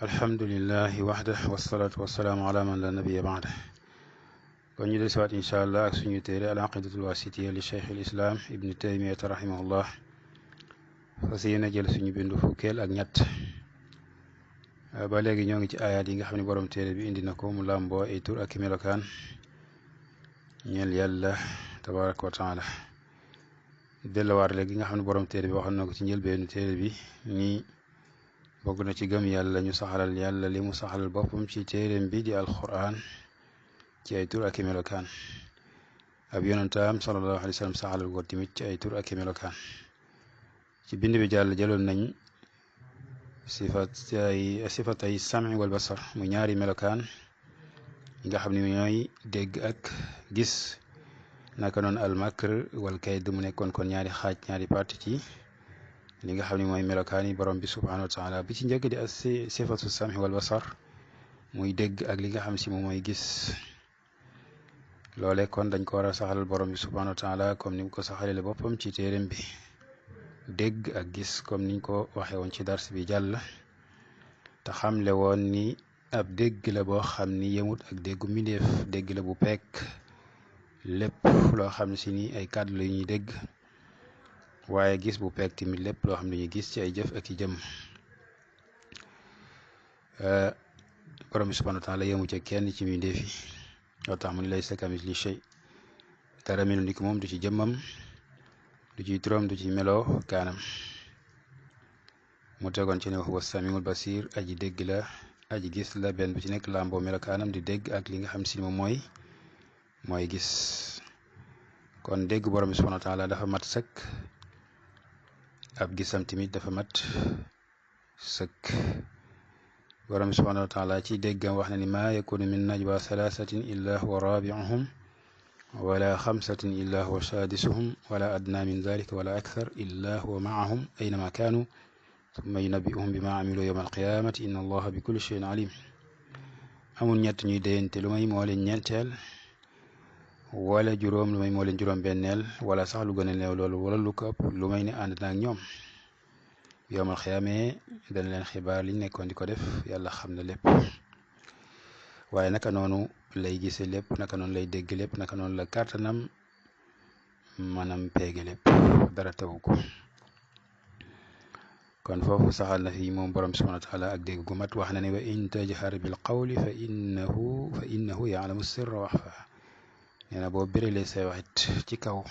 alhamdulillahi waxda wasalaatu wasalaamu ala man la nabiya baada kon ñu del siwaat incha allah ak suñu téere al aqidatul wasitiya li cheikh al islam ibnu taymiyata rahimahullah fas yéene jël suñu bindu fukkeel ak ñett ba léegi ñoo ngi ci ayaat yi nga xam ne borom téere bi indi na ko mu làmboo ay tur ak melokaan ñeel yàlla tabaraka wa taala delluwaat léegi nga xam ne borom téere bi waxoon na ko ci njëlbeenu téere bi nii bokk na ci gëm yàlla ñu saxalal yàlla li mu saxalal boppam ci téereem bi di alquran ci ay tur ak melokaan ab yonentaam sallallahu alayhi wa sallam saxalal ko tamit ci ay tur ak melokaan ci bind bi jàll jëloon nañ sifatay sami wal basar mu ñaari melokaan yi nga xam ne ñooy dégg ak gis naka noonu al makr wal kayd mu nekkoon kon ñaari xaaj ñaari parti ci li nga xam ne mooy melokaan yi borom bi subhanahu wa taala bi ci njëkk di as sifatu sami wal basar muy dégg ak li nga xam si moom mooy gis loole kon dañ ko war a saxalal borom bi subhanahu wa taala comme ni mu ko saxalale boppam ci téeréem bi dégg ak gis comme niñ ko waxee woon ci dars bi jàll te xamle woon ni ab dégg la boo xam ni yemut ak déggu mbindeef dégg la bu pekk lépp loo xam ne si ni ay kàddu la ñuy dégg waaye gis bu pekk tamit lépp loo xam ne ñuy gis ci ay jëf ak i jëm borom bi subhanahu wa taala yemu ca kenn ci mbindeef yi loo tax mu ne laysa kamislihi shay dara melu ni ko moom du ci jëmmam du ci turam du ci meloo kaanam mu tegoon ci ne huwa samiul basir aji dégg la aji gis la benn bu ci nekk làmboo melokaanam di dégg ak li nga xam si moom mooy gis kon dégg borom bi subhanahu wa taala dafa mat sëkk ab gisam tamit dafa mat sëkk borom bi subhanahu wa taala ci déggam wax na ni maa yakunu min najwa thalathatin illa huwa rabi'uhum wala xamsatin illa huwa sadisuhum wala adna min dhalika wala akthar illa huwa ma'ahum aynama kaanu thumma yunabbi'uhum bima amilu yawma alqiyamati inna allaha bi kulli shay'in alim amul ñett ñuy déyante lu may moo leen ñeenteel wala juróom lu may moo leen juróom benneel wala sax lu gën a néew loolu wala lu ko ëpp lu may ne ànd na ak ñoom yowmal xiyaamee dana leen xibaar liñ nekkoon di ko def yàlla xam na lépp waaye naka noonu lay gise lépp naka noonu lay dégg lépp naka noonu la kàttanam manam peege lépp dara tawu ko kon foofu saxal na fi moom borom subhanahu wa taala ak dégg gu mat wax na ne wa in tajhar bil qawli fa innahu ya'lamu sirra wa axfa nee na boo béralee say waxit ci kaw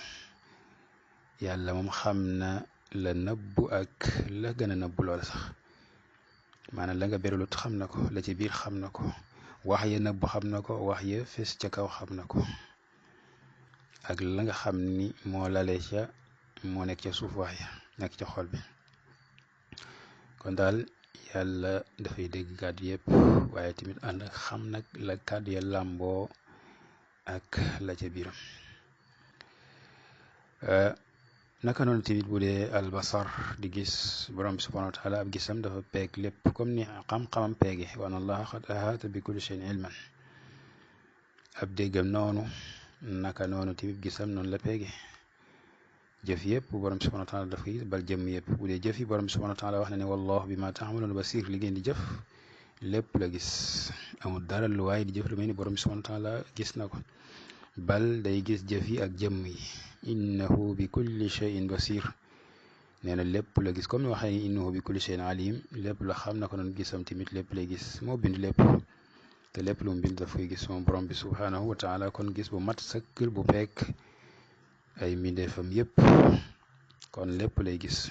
yàlla moom xam na la nëbbu ak la gën a nëbbu loola sax maanaam la nga béralut xam na ko la ci biir xam na ko wax ya nëbbu xam na ko wax ya fes ca kaw xam na ko ak la nga xam ni moo lale ca moo nekk ca suuf wax ya nekk ca xol bi kon daal yàlla dafay dégg kàddu yëpp waaye tamit ànd ak xam nag la kàddu ya làmboo ak la ca biiram naka noonu tamit bu dee albasar di gis borom bi subhanahu wa taala ab gisam dafa peeg lépp comme ni xam-xamam peege wa anna allaha qad ahata bi kulli shay'in ilman ab déggam noonu naka noonu tamit gisam noonu la peege jëf yëpp borom bi subhanahu wa taala dafa gis bal jëmm yëpp bu dee jëf yi borom bi subhanahu wa taala wax na ne wallahu bima ta'maluna basir li ngeen di jëf lépp la gis amul dara lu waaye di jëf lu mel ni borom bi subhanahu wa taala gis na ko bal day gis jëf yi ak jëmm yi innahu bi kulli shay'in basir nee na lépp la gis comme ni waxee ni innahu bi kulli shay'in alim lépp la xam na ko noonu gisam tamit lépp lay gis moo bind lépp te lépp lu mu bind daf koy gis moom borom bi subhanahu wa taala kon gis bu mat sëkk bu fekk ay mbindeefam yépp kon lépp lay gis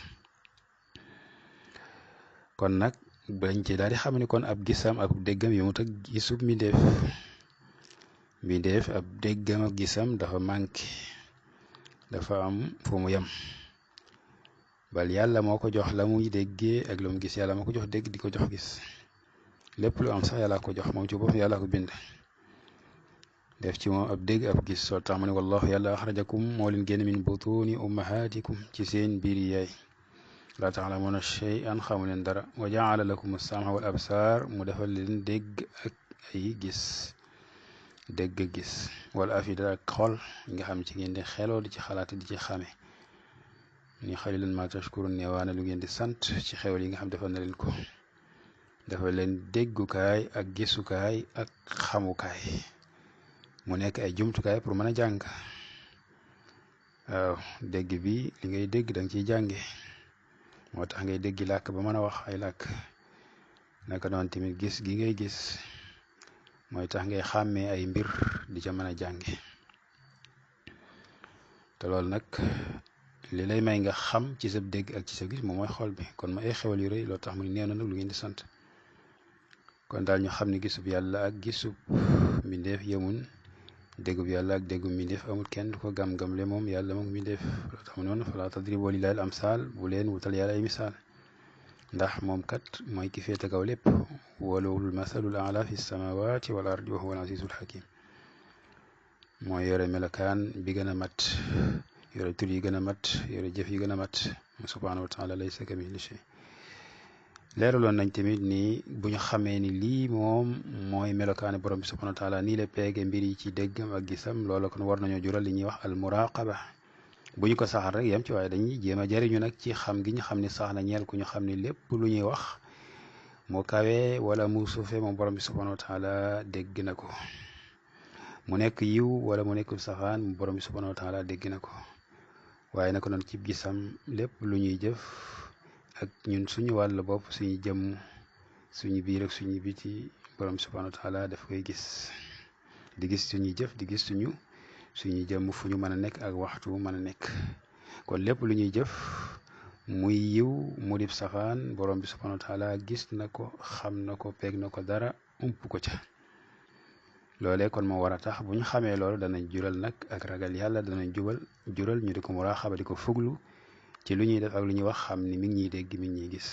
kon nag bañ ci daal di xam ni kon ab gisam ak déggam yi mu tag gisub mbindeef ab déggam ak gisam dafa manqué dafa am fu mu yem bal yàlla moo ko jox la muy déggee ak lu mu gis yàlla moo ko jox dégg di ko jox gis lépp lu am sax yàlla ko jox moom ci boppam yàlla ko bind def ci moom ab dégg ab gis soo tax mu ne wallahu yàlla axrajakum moo leen génn min butuni ummahatikum ci seen biir yaay laa ta'lamuuna shay'an xamu leen dara wa ja'ala lakum as-sam'a wal absaar mu defal leen dégg ak ay gis dégg gis wala afida ak xol nga xam ci ngeen di xeloo di ci xalaat di ci xame ni xalilan ma tashkurun neewaana lu ngeen di sant ci xewal yi nga xam defal na leen ko dafa leen déggukaay ak gisukaay ak xamukaay mu nekk ay jumtukaay pour mën a jàng. waaw dégg bi li ngay dégg da nga ciy jànge moo tax ngay déggi làkk ba mën a wax ay làkk. naka noonu tamit gis gi ngay gis mooy tax ngay xàmmee ay mbir di ca mën a jànge. te loolu nag li lay may nga xam ci sa dégg ak ci sa gis moom mooy xol bi. kon ma ay xewal yu rëy loolu tax mu néew na nag lu ngeen di sant. kon daal ñu xam ne gisub yàlla ak gisub mbindeef yemun. déggub yàlla ak déggub mbindeef amul kenn du ko gam-gamle moom yàlla moom mbindeef. loolu tax mu noonu fala tadribu lillahi al amsal bu leen wutal yàlla ay misaal. ndax moom kat mooy ki féete kaw lépp. walahul masalul a'la fi samawati wal ardi wa huwa al azizul hakim. mooy yore melokaan bi gën a mat, yore tur yi gën a mat, yore jëf yi gën a mat subhanahu wa taala laysa kamithlihi shay. leeraloon nañ tamit ni bu ñu xamee ni lii moom mooy melokaani borom bi subhanahu wa taala nii la peege mbir yi ci déggam ak gisam loola kon war nañoo jural li ñuy wax al muraqaba. bu ñu ko saxal rek yem ci waaye dañuy jéem a jariñu nag ci xam gi ñu xam ni sax na ñeel ku ñu xam ni lépp lu ñuy wax mu kawe wala mu suufe moom borom bi subhanahu wa taala dégg na ko. mu nekk yiw wala mu nekk safaan mu borom bi subhanahu wa taala dégg na ko. waaye naka noonu ci gisam lépp lu ñuy jëf ak ñun suñu wàll bopp suñu jëmm suñu biir ak suñu biti borom bi subhanahu wa taala daf koy gis. di gis suñuy jëf di gis suñu jëmm fu ñu mën a nekk ak waxtu mën a nekk. kon lépp lu ñuy jëf muy yiw mu dib safaan borom bi subhanahu wa taala gis na ko xam na ko peeg na ko dara ump ko ca. loolee kon moo war a tax bu ñu xamee loolu danañ jural nag ak ragal yàlla danañ jural ñu di ko muraaxaba di ko fuglu ci lu ñuy def ak lu ñuy wax xam ni mi ngi ñuy dégg mi ngi ñuy gis.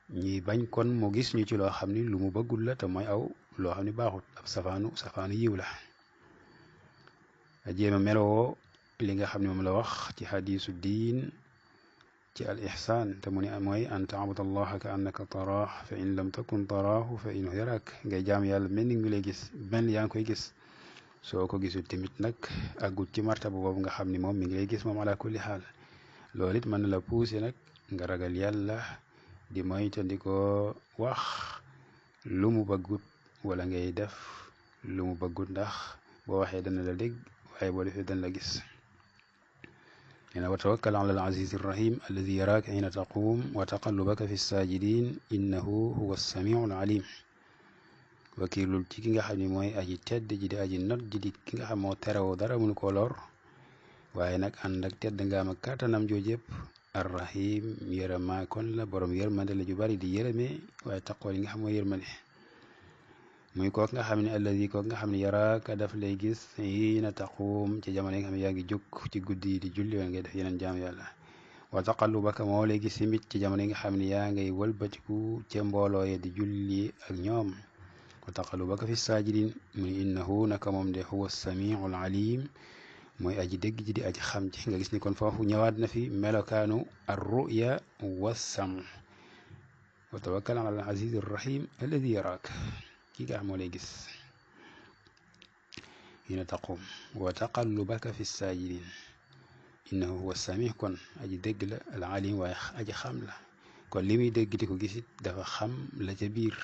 ñuy bañ kon mu gis ñu ci loo xam ni lu mu bëggul la te mooy aw loo xam ni baaxut ab safaanu yiw la. jéem a melowoo li nga xam ne moom la wax ci xadiisu diin ci al ihsaan te mu ne mooy an taabudallaha ka annaka taraah fa in lam takun taraahu fa innahu yaraak. ngay jaam yàlla mel ni ngi lay gis mel yaa ngi koy gis. soo ko gisul tamit nag àggut ci martaba boobu nga xam ni moom mi ngi lay gis moom ala kulli xaal. loolu it mën na la pousser nag nga ragal yàlla di moytandikoo wax lu mu bëggut wala ngay def lu mu bëggut ndax boo waxee dana la dégg waaye boo defee dana la gis. nee wa tawakkal ala al aziz arrahim alladi yaraaka xiina taquum wa taqallubaka fi saajidin innahu huwa samiu alim. wakiilul ci ki nga xam ne mooy aji tedd ji di aji not ji di ki nga xam moo terewoo dara mënu koo lor waaye nag ànd ak tedd nga am ak kàttanam jooju yëpp arrahim yërëmaa kon la borom yërmande la ju bari di yërëme waaye taqoo li nga xam mooy yërmande. muy kook nga xam ne alladi kook nga xam ne yaraaka daf lay gis hiina taquum ci jamono yi nga xam ne yaa ngi jóg ci guddi yi di julli wala ngay def yeneen jaam yàlla. wa taqallubaka moo lay gis simit ci jamono yi nga xam ne yaa ngay wëlbatiku ca mbooloo ya di julli ak ñoom. wa taqallubaka fi saajidin mu ni innahu naka moom de huwa samiu alim mooy aji dégg ji di aji xam ji. nga gis ni kon foofu ñëwaat na fi melokaanu ar ruya wa sam. wa tawakkal ala al aziz arrahim alladi yaraak kii nga xam moo lay gis hiina taquum wa taqallubaka fi saajidin innahu huwa sami kon aji dégg la al alim waaye aji xam la. kon li muy dégg di ko gisit dafa xam la ca biir.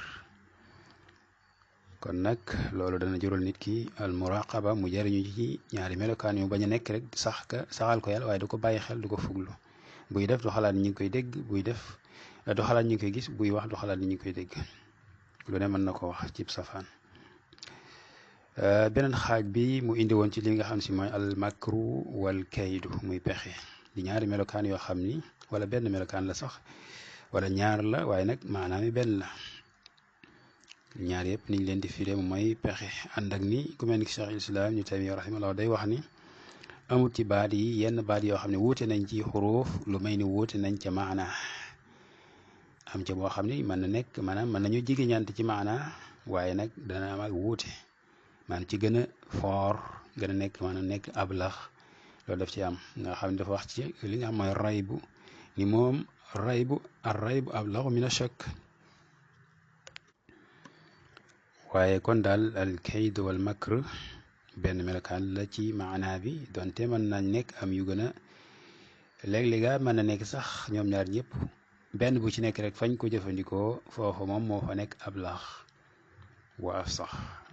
kon nag loolu dana jural nit ki al muraqaba mu jariñu ci ñaari melokaan yu bañ a nekk rek saxal ko yàlla waaye du ko bàyyi xel du ko fuglu. buy def du xalaat ni ñu ngi koy dégg buy def du xalaat ni ñu koy gis buy wax du xalaat ni ñu ngi koy dégg. lu ne mën na ko wax cib safaan. beneen xaaj bi mu indi woon ci li nga xam si mooy al makru wal kaydu muy pexe di ñaari melokaan yoo xam ni wala benn melokaan la sax wala ñaar la waaye nag maanaam benn la. ñaar yëpp niñ leen di firé mooy pexe ànd ak ni ku mel ni Cheikh Islam ñu Taymiyya rahimahullah day wax ni amul ci baat yi yenn baat yoo xam ne wuute nañ ci xuruuf lu may ni wuute nañ ca maana. am ca boo xam ni mën na nekk maanaam mën nañu jige ñante ci maana waaye nag dana am ak wuute maanaam ci gën a foor gën a nekk maanaam nekk ablax loolu daf ci am nga xam ne dafa wax ci li nga xam mooy raybu ni moom raybu ablaxu min ashak. waaye kon daal al kayd wal makr benn melokaan la ci maana bi donte mën nañ nekk am yu gën a léeg-léega mën na nekk sax ñoom ñaar ñëpp benn bu ci nekk rek fañ ko jëfandikoo foofu moom moo fa nekk ablax wa afsax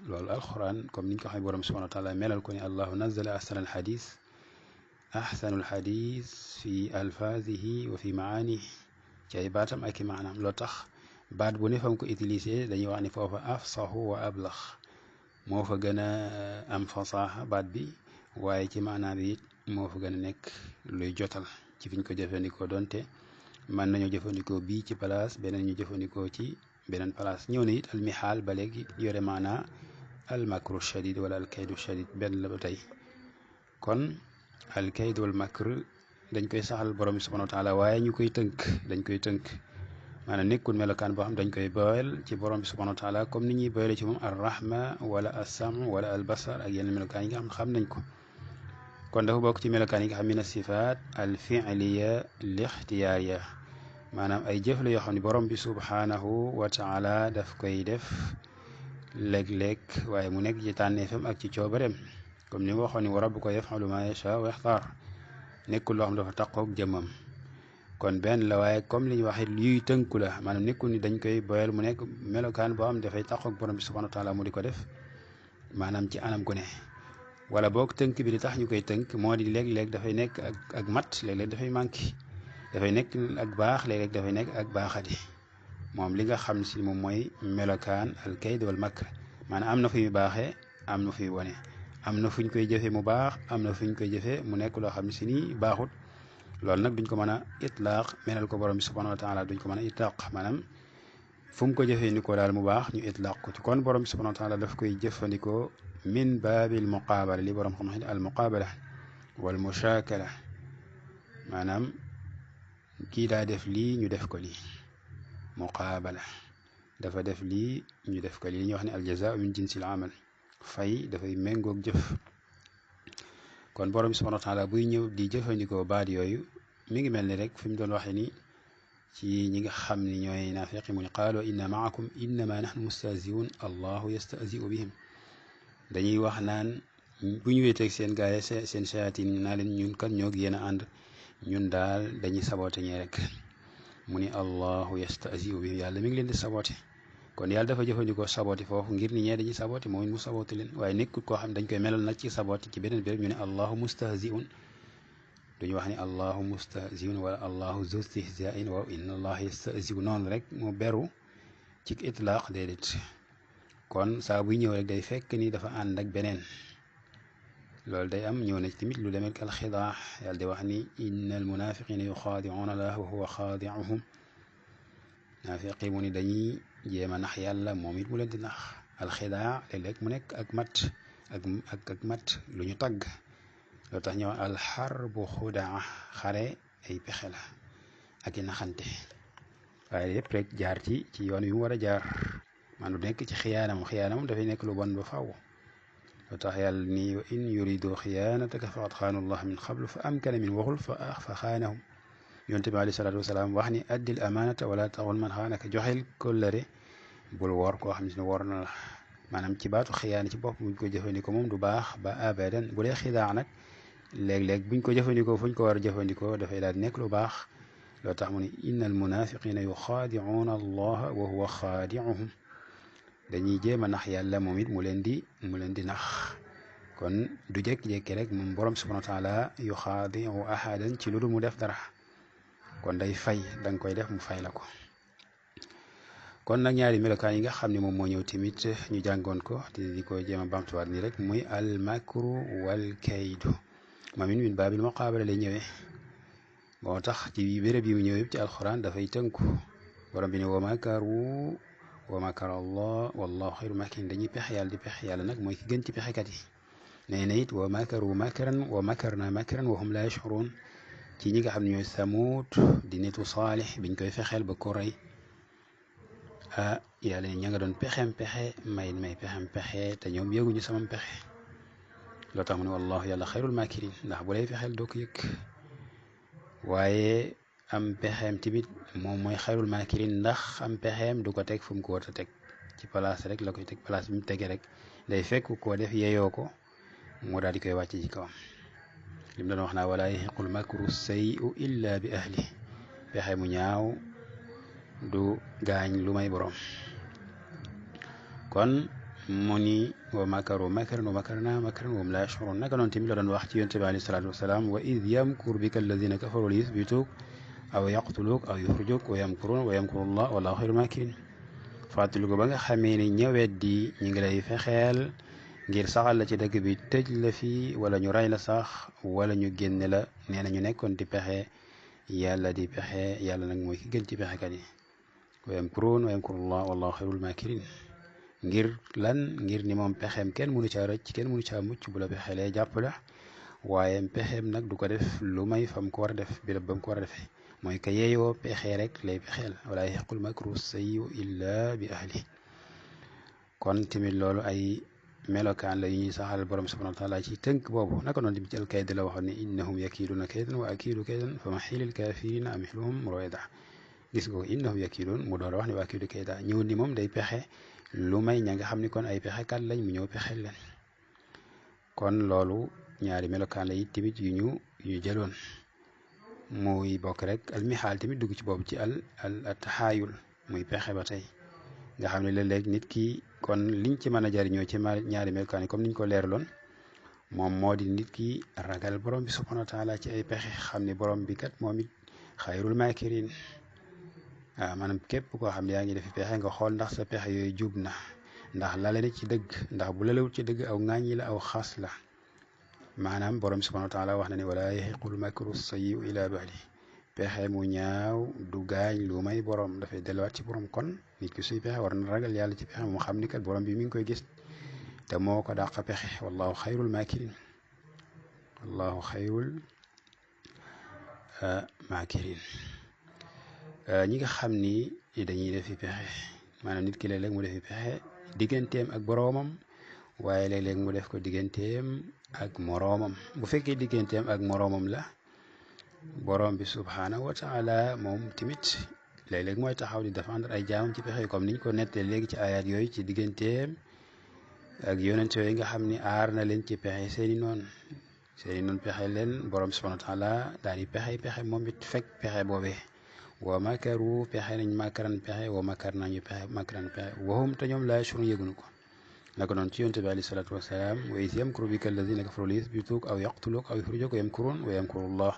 loolu alquran comme niñ ko xam borom subhanahu wa taala melal ko ni allahu nazala ahsanul xadis fi alfazihi wa fi maanihi ci ay baatam ak i maanaam loo tax baat bu ne fam ko utilisé dañuy wax ni foofa afsaxu wa ablax moo fa gën a am fasaaxa baat bi waaye ci maanaam bi it moo fa gën a nekk luy jotal ci fiñ ko jëfandikoo donte mën nañoo jëfandikoo bii ci place beneen ñu jëfandikoo ci beneen place ñëw na it almihaal ba léegi yore maanaa almakru shadid wala alkaydu shadid benn la ba tey kon alkayd wal makr dañ koy saxal borom bi subhanahu wa taala waaye ñu koy tënk dañ koy tënk maanaam nekkul melokaan boo xam dañ koy boyal ci borom bi subhanahu wa taala comme ni ñuy boyale ci moom arrahma wala assam wala albasar ak yenn melokaan yi nga xam nañ ko kon dafa bokk ci melokaan yi nga xam min asifaat alfiiliya lixtiyaariya maanaam ay jëf la yoo xam ne borom bi subhanahu wa taala daf koy def léeg-léeg waaye mu nekk ci tànneefam ak ci coobareem comme ni ma waxoon ni wa rabbuka yafalu ma yasha wa yaxtaar nekkul loo xam dafa taqoog jëmmam kon benn la waaye comme li ñu waxee yuy tënku la maanaam nekkul ni dañ koy boyal mu nekk melokaan boo xam dafay taqoog borom bi subhanahu wa taala mu di ko def maanaam ci anam gu ne wala boog tënk bi di tax ñu koy tënk moo di léeg-léeg dafay nekk ak mat léeg-léeg dafay manqué dafay nekk ak baax léeg-léeg dafay nekk ak baaxadi moom li nga xam si moom mooy melokaan al kayd wal makr maanaam am na fu muy baaxee am na fuy wone am na fu ñu koy jëfee mu baax am na fu ñu koy jëfee mu nekk loo xam ne si nii baaxut loolu nag duñ ko mën a itlaaq menal ko borom bi subhanahu wa taala duñ ko mën a itlaaq maanaam fu mu ko jëfandikoo daal mu baax ñu itlaaq ko ci kon borom bi subhanahu wa taala daf koy jëfandikoo min baabil muqaabala li borom xam-xam al muqaabala wal mushaakala maanaam kii daa def lii ñu def ko lii muqaabala dafa def lii ñu def ko lii li ñuy wax ne aljazaau min jinsil amal fay dafay méngoog jëf kon borom bi subhanahu wa taala buy ñëw di jëfandikoo baat yooyu mi ngi mel ni rek fi mu doon waxee ni ci ñi nga xam ni ñooy naafiqi mu ne qaalu inna maakum innama nahnu mustahziun allahu yastahziu bihim dañuy wax naan bu ñu wéeteeg seen gaaye seen shayatin naa leen ñun kat ñoo yéen a ànd ñun daal dañuy saboote ñee rek mu ni allahu yastahziu bihim yàlla mi ngi leen di saboote kon yàlla dafa jëfandikoo sabooti foofu ngir ni ñee dañuy sabooti moom mu sabooti leen waaye nekkul koo xam dañ koy melal nag ci sabooti ci beneen béréb ñu ne allahu mustahziun duñu wax ni allahu mustahziun wala allahu zu istihzain wa inna allah yastahziu noonu rek mu beru ci itlaaq déedéet kon saa buy ñëw rek day fekk ni dafa ànd ak beneen loolu day am ñëw na ci tamit lu demee ak alxidaa yàlla di wax ni inna almunafiqina yuxaadicuuna allah wa huwa xaadicuhum naafiqi mu ni dañuy jéem a nax yàlla moom it mu leen di nax alxidaa léeg-léeg mu nekk ak mat ak mat lu ñu tagg loo tax ñëw alxarbu xudaa xare ay pexe la ak i naxante waaye yëpp rek jaar ci yoon wi mu war a jaar man du nekk ci xiyaanam dafay nekk lu bon ba faw loo tax yàlla ni wa in yuridu xiyaanataka faqad xaanu allah min qablu fa amkana min waxul fa xaanahum yonte bi alayhi salaatu wasalaam wax ni addil amaanata wala taxul man xaanaka joxel kóllëre bul woor koo xam ne woor na la maanaam ci baatu xiyaana ci bopp buñ ko jëfandikoo moom du baax ba abadan bu dee xidaa nag léeg-léeg buñ ko jëfandikoo fuñ ko war a jëfandikoo dafay daal di nekk lu baax loo tax mu ne inna almunafiqina yuxaadicuuna allaha wa huwa xaadicuhum dañuy jéem a nax yàlla moom it mu leen di nax kon du jékki-jékki rek moom borom subhanahu wa taala yuxaadicu ahadan ci lu dul mu def dara kon day fay da nga koy def mu fay la ko kon nag ñaari melokaan yi nga xam ne moom moo ñëw tamit ñu jàngoon ko te di ko jéem a bamtuwaat nii rek muy al makru wal kaydu moom it min baabil muqaabala lay ñëwee moo tax ci béréb yi mu ñëw yëpp ci alxuraan dafay tënku borom bi ne wa makaru wa makara allah wallahu xayru makirin dañuy pexe yàlla di pexe yàlla nag mooy ki gën ci pexekat yi nee na it wa makaru makaran wa makarna makaran wa hum la yashurun ci ñi nga xam ne ñooy samuut di nitu saalix biñ koy fexeel ba ko rey yàlla ña nga doon pexem pexe may pexem pexe te ñoom yëguñu sama pexe loo tax mu ne wallahu yàlla xayrul makirin ndax bu lay fexeel doo ko yëg waaye am pexeem tamit moom mooy xayrul makirin ndax am pexeem du ko teg fu mu ko war a teg ci place rek la koy teg place bi mu tegee rek day fekk koo def yeyoo ko moo daal di koy wàcc ci kawam li mu doon wax naa wala yahiqul makru sayyi'u illa bi ahli pexe mu ñaaw du gaañ lu may borom. kon mu ni wa makaru makran wa makarna makran wa hum laa yash'uruun. naka noonu tamit la doon wax ci yonent bi alayhi salaatu wasalaam wa id yamkuru bika alladina kafaru li yusbituuk aw yaqtuluuk aw yuxrijuuk wa yamkuruun wa yamkuru llah wallaahu xayrul maakirin. fàttali ko ba nga xamee ni ñëwet di ñu ngi lay fexeel ngir saxal la ci dëkk bi tëj la fii wala ñu rey la sax wala ñu génne la nee na ñu nekkoon di pexe yàlla di pexe yàlla nag mooy ki gën ci pexekat yi. wa yamkuruun wa yamkurullah wallahu xayrul maakirin. ngir lan ngir ni moom pexeem kenn mënu caa rëcc kenn mënu caa mucc bu la pexelee jàpp la waaye pexeem nag du ko def lu may fam ko war a def birab ba mu ko war a defee mooy que yeeyoo pexe rek lay pexeel wala yahiqqul makru sayyi'u illa bi ahli. kon tamit loolu ay melokaan la yu ñuy saxal borom subhanahu wa taala ci tënk boobu. naka noonu tamit ci alkayd la waxoon ne innahum yakiiduuna kaydan wa akiidu kaydan fa mahilil kaafiriina amhilhum ruwayda. gis nga ko innahum yakiiduun mu door a wax ne wa akiidu kayda ñëw ni moom day pexe lu may ña nga xam ni kon ay pexekat lañ mu ñëw pexeel leen. kon loolu ñaari melokaan la yi tamit yu ñu jëloon muy bokk rek almixaal tamit dugg ci boobu ci al taxaayul muy pexe ba tey nga xam ne léeg-léeg nit ki kon liñ ci mën a jariñoo ci ñaari melokaan yi comme niñ ko leerloon moom moo di nit ki ragal borom bi subhanahu wa taala ci ay pexe xam ni borom bi kat moom it xayrul maakirin. waaw maanaam képp koo xam ne yaa ngi defi pexe nga xool ndax sa pexe yooyu jub na ndax lale na ci dëgg ndax bu lalewul ci dëgg aw ŋaañi la aw xas la. maanaam borom bi subhanahu wa taala wax na ne wala yahiqul makru sayyi'u ila bahli. pexe mu ñaaw du gaañ lu may borom dafay delluwaat ci borom. kon nit ki suy pexe war na ragal yàlla ci pexe mu xam ni kat borom bi mi ngi koy gis te moo ko dàq pexe wallahu xayrul maakirin. wallahu xayrul maakirin. ñi nga xam ni dañuy defi pexe maanaam nit ki léeg-léeg mu defi pexe digganteem ak boroomam waaye léeg-léeg mu def ko digganteem ak moroomam. bu fekkee digganteem ak moroomam la borom bi subhanahu wa taala moom tamit léeg-léeg mooy taxaw di défendre ay jaamam ci pexe comme niñ ko nettee léegi ci ayat yooyu ci digganteem ak yonent yooyu nga xam ni aar na leen ci pexe seeni noonu pexe leen borom bi subhanahu wa taala daal di pexe moom it fekk pexe boobee. wa makaru pexe nañ makaran pexe wa makar nañu pexe makaran pexe wahum te ñoom laa yashurun yëgunu ko. naka noonu ci yonent bi alayhi salaatu wasalaam wa iz yamkuru bika alladina kafaru li yusbituuk aw yaqtuluuk aw yuxrijuuk wa yamkuruun wa yamkurullah.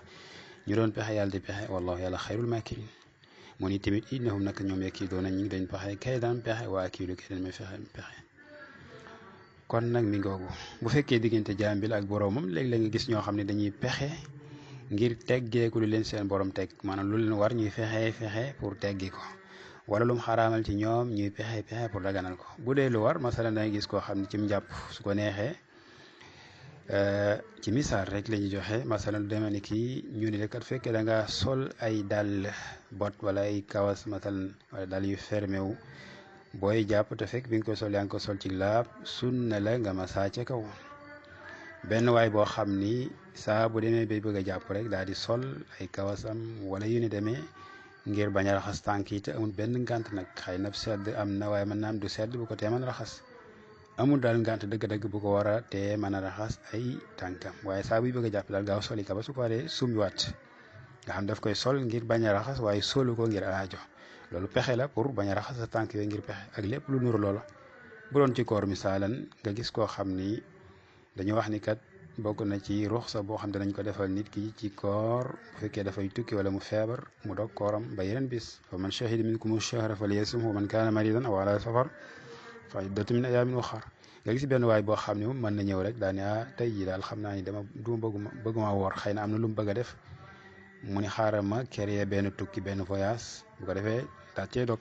ñu doon pexe yàlla di pexe wallahu yàlla xayrul maakirin. mu ni tamit innahum naka ñoom yakiiduuna ñu ngi dañ pexe kaydan pexe wa akiidu kaydan may pexe. kon nag mi ngoogu bu fekkee diggante jaam bi la ak boroomam léeg-léeg nga gis ñoo xam ne dañuy pexe ngir teggeeku lu leen seen borom teg maanaam lu leen war ñuy fexe pour teggi ko wala lu mu xaraamal ci ñoom ñuy pexe pour daganal ko. bu dee lu war masalan dangay gis koo xam ne ci njàpp su ko neexee ci misaal rek la ñuy joxe masalan lu demee ni kii ñu ni rek kat fekkee da nga sol ay dàll bot wala ay kawas masalan wala dàll yu fermé wu booy jàpp te fekk bi nga ko sol yaa ngi ko sol ci laab sunna la nga masaa ca kaw. benn waay boo xam ni saa bu demee bay bëgg a jàpp rek daal di sol ay kawasam wala yu ni demee ngir bañ a raxas tànk yi te amul benn ngànt nag xëy na sedd am na waaye mën naa am du sedd bu ko tee mën a raxas amul daal ngànt dëgg-dëgg bu ko war a tee mën a raxas ay tànkam waaye saa buy bëgg a jàpp daal gaaw soli ka ba su paree sumbiwaat nga xam daf koy sol ngir bañ a raxas waaye solu ko ngir aajo. loolu pexe la pour bañ a raxas sa tànk yooyu ngir pexe ak lépp lu nuru loola. bu doon ci koor misaalan nga gis koo xam ni dañu wax ni kat bokk na ci ruxsa boo xam ne dañ ko defal nit ki ci koor bu fekkee dafay tukki wala mu feebar mu dog kooram ba yeneen bis fa man shahida minkumu shahra falyasumhu wa man kaana maridan aw ala safar fa iddatu min ayaamin uxar. nga gis benn waay boo xam ne moom mën na ñëw rek daa ne tey jii daal xam naa ni dama du bëgguma woor xëy na am na lu mu bëgg a def mu ni xaaral ma créer benn tukki benn voyage bu ko defee daal cee dog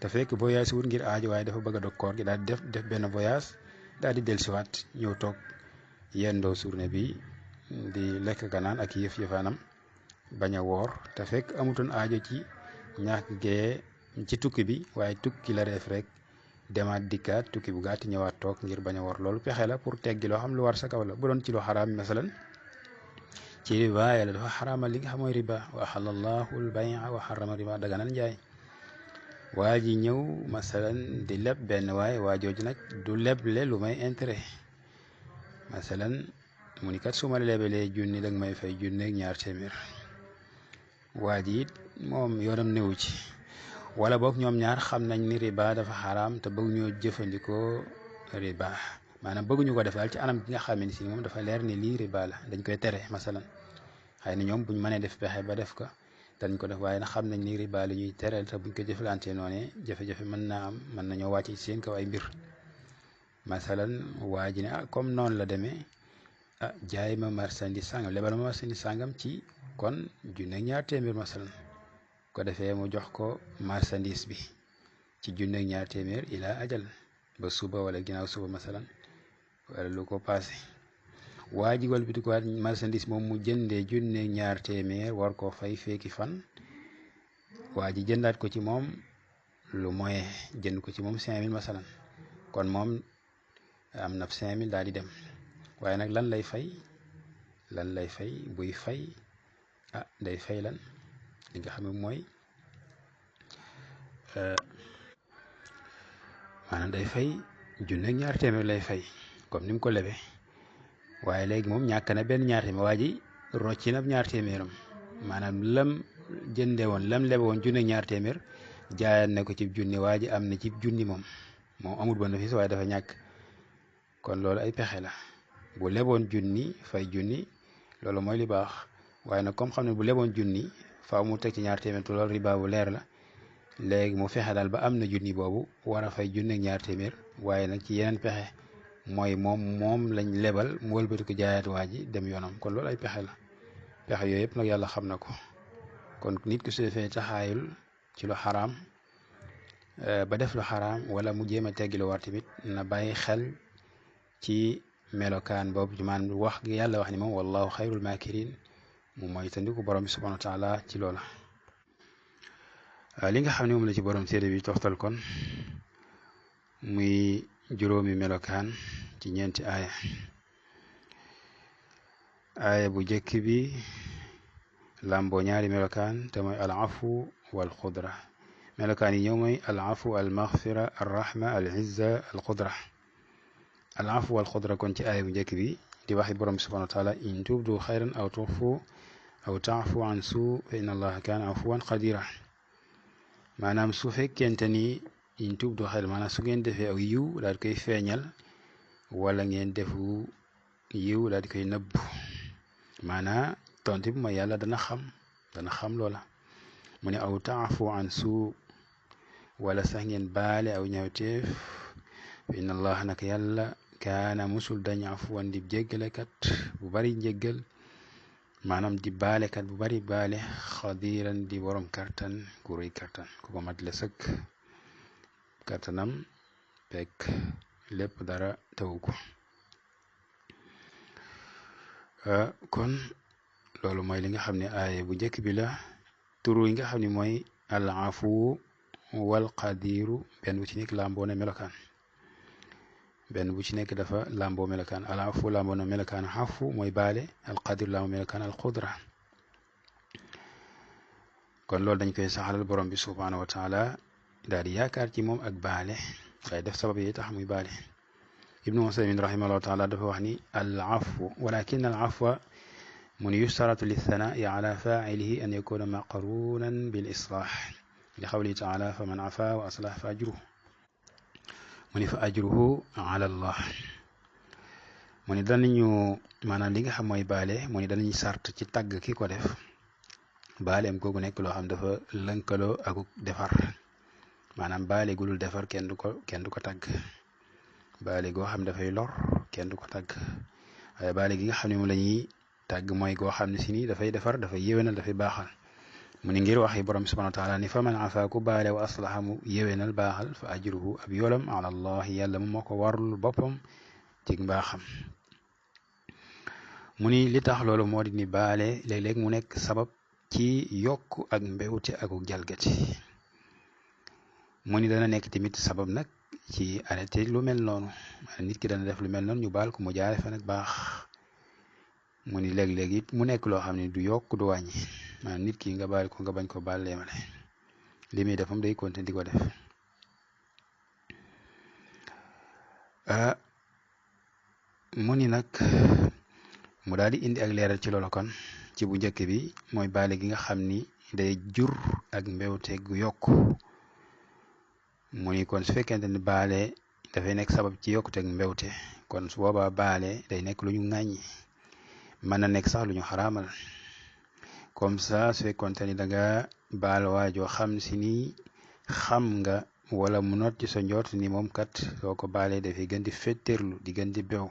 te fekk voyage wut ngir aajo waaye dafa bëgg a dog koor gi daal di def benn voyage daal di dellusiwaat ñëw toog yendoo journée bi di lekk ganaan ak yëfaanam bañ a woor te fekk amutoon aajo ci ñàkk gee ci tukki bi waaye tukki la def rek demaat dikkaat tukki bu gàtt ñëwaat toog ngir bañ a woor. loolu pexe la pour teggi loo xam lu war sa kaw la. bu doon ci lu xaraam masalan ci riba yàlla dafa xaraamal li nga xam mooy riba wa ahallallahu al-bay'a wa harrama riba daganal njaay. waa ji ñëw masalan di leb benn waa jooju nag du leble lu may intérêt masalan mu ni kat su ma lebelee junni danga may fay junni ak ñaar téeméer waa ji it moom yoonam newu ci wala boog ñoom ñaar xam nañ ni riba dafa xaraam te bëgg ñoo jëfandikoo riba maanaam bëgguñu ko def daal ci anam bi nga xam ne si moom dafa leer ni lii riba la dañ koy tere masalan xëy na ñoom buñ mënee def pexe ba def ko dañ ko def waaye nag xam nañ ni riba li ñuy tere te buñ ko jëflantee noonu jafe-jafe mën naa am mën nañoo wàcc ci seen kaw ay mbir masalan waa ji ne comme noonu la demee jaay ma marchandise sàngam lebal ma marchandise sàngam ci kon junne ñaar téeméer masalan ko defee mu jox ko marchandise bi ci junne ñaar téeméer ila ajal ba suba wala ginnaaw suba masalan wala lu ko passé waa ji wal bi di ko marchandise moom mu jëndee junne ñaar téeméer war koo fay feeki fan waa ji jëndaat ko ci moom lu moyen jënd ko ci moom 5000 masalan kon moom am na 5000 daal di dem waaye nag lan lay fay buy fay day fay lan li nga xam ne mooy maanaam day fay junne ñaar téeméer lay fay comme ni mu ko lebe waaye léegi moom ñàkk na benn ñaar téeméer waa ji rocci na ñaar téeméeram maanaam lam jënde woon lam lebe woon junne ñaar téeméer jaayaat na ko ci junni waa ji am na ci junni moom amul bénéfice waaye dafa ñàkk kon loolu ay pexe la bu leboon junni fay junni loolu mooy li baax waaye nag comme xam ne bu leboon junni faaw mu teg ci ñaar téeméer te loolu riba bu leer la léegi mu fexe daal ba am na junni boobu war a fay junni ak ñaar téeméer waaye nag ci yeneen pexe mooy moom lañ lebal mu wëlbati ko jaayaat waa ji dem yoonam kon loolu ay pexe la pexe yooyu yëpp nag yàlla xam na ko kon nit ki su defee taxaayul ci lu xaraam ba def lu xaraam wala mu jéem a teggi lu war tamit na bàyyi xel ci melokaan boobu ci maanaam wax gi yàlla wax ni moom wallahu xayrul makirin mu mooy tandiku borom bi subhanahu wa taala ci loola li nga xam ne moom la ci borom téere bi toxtal kon muy juróomi melokaan ci ñeenti aaya bu jëkk bi làmboo ñaari melokaan te mooy al afu wal xudra melokaan yi ñëw mooy al afu al maghfira al rahma al izza al xudra al afu wal xudra kon ci aaya bu njëkk bi di waxi borom bi subhanahu wa taala in tubdu xayran aw tuxfu aw taafu an suu fa inna allaha kaana afuwan qadira maanaam su fekkente ni in tubdu xayran maanaam su ngeen defee aw yiw daal di koy feeñal wala ngeen defu yiw daal di koy nëbb maanaam tontu bi mooy yàlla dana xam loola mu ne aw taafu an suu wala sax ngeen baale aw ñawteef fa inna allaha nag yàlla kaana musul dañ afuwan di jéggalekat bu bari njéggal maanaam di baalekat bu bari baale xadiran di borom kartan ku rëy kartan ku ko mat le sëkk kartanam pekk lépp dara tawu ko kon loolu mooy li nga xam ne aaya bu njëkk bi la turu yi nga xam ne mooy al afu wal qadiru benn bu ci nekk làmboo na melokaan benn bu ci nekk dafa làmboo melokaan al afu làmboo na melokaan afu mooy baale al qadir làmboo melokaan al qudra kon loolu dañ koy saxalal borom bi subhanahu wa taala daal di yaakaar ci moom ak baale waaye def sabab yi tax muy baale ibnu usaymin rahimahullahu taala dafa wax ni al afu walakin al afwa mun yustaratu lithanai ala failihi an yakuna maqrunan bil islah li qawlihi taala fa man afa wa aslah fa ajruhu mu ni fa ajruhu ala allah mu ni danañu maanaam li nga xam mooy baale mu ni danañu sart ci tagg ki ko def baaleem googu nekk loo xam dafa lënkaloo ak defar maanaam baale gu dul defar kenn du ko tagg baale goo xam dafay lor kenn du ko tagg waaye baale gi nga xam ne moom la ñuy tàgg mooy goo xam ne si nii dafay defar dafay yéwénal dafay baaxal mu ni ngir waxi borom subhanahu wa taala ni fa man afa ku baale wa aslaha mu yéwénal baaxal fa ajruhu ab yolam ala allah yàlla mu moo ko warul boppam ci mbaaxam mu ni li tax loolu moo di ni baale léeg-léeg mu nekk sabab ci yokk ak mbewte ak jalgati mu ni dana nekk tamit sabab nag ci arrêté lu mel noonu nit ki dana def lu mel noonu ñu baal ko mu jaare fa nag baax mu ni léeg-léeg it mu nekk loo xam ne du yokk du wàññi maanaam nit ki nga baal ko nga bañ ko baal leemale li muy defam day continuer di ko def mu ni nag mu daal di indi ak leeral ci loolu kon ci bu njëkk bi mooy baale gi nga xam ni day jur ak mbewte gu yokk mu ni kon su fekkente ni baale dafay nekk sabab ci yokkuteeg mbewte kon su boobaa baale day nekk lu ñu ŋàññi mën na nekk sax lu ñu xaraamal comme ça su fekkonte ni da nga baal waajoo xam si ni xam nga wala mu not ci sa njort ni moom kat soo ko baalee dafay gën di fetteerlu di gën di bew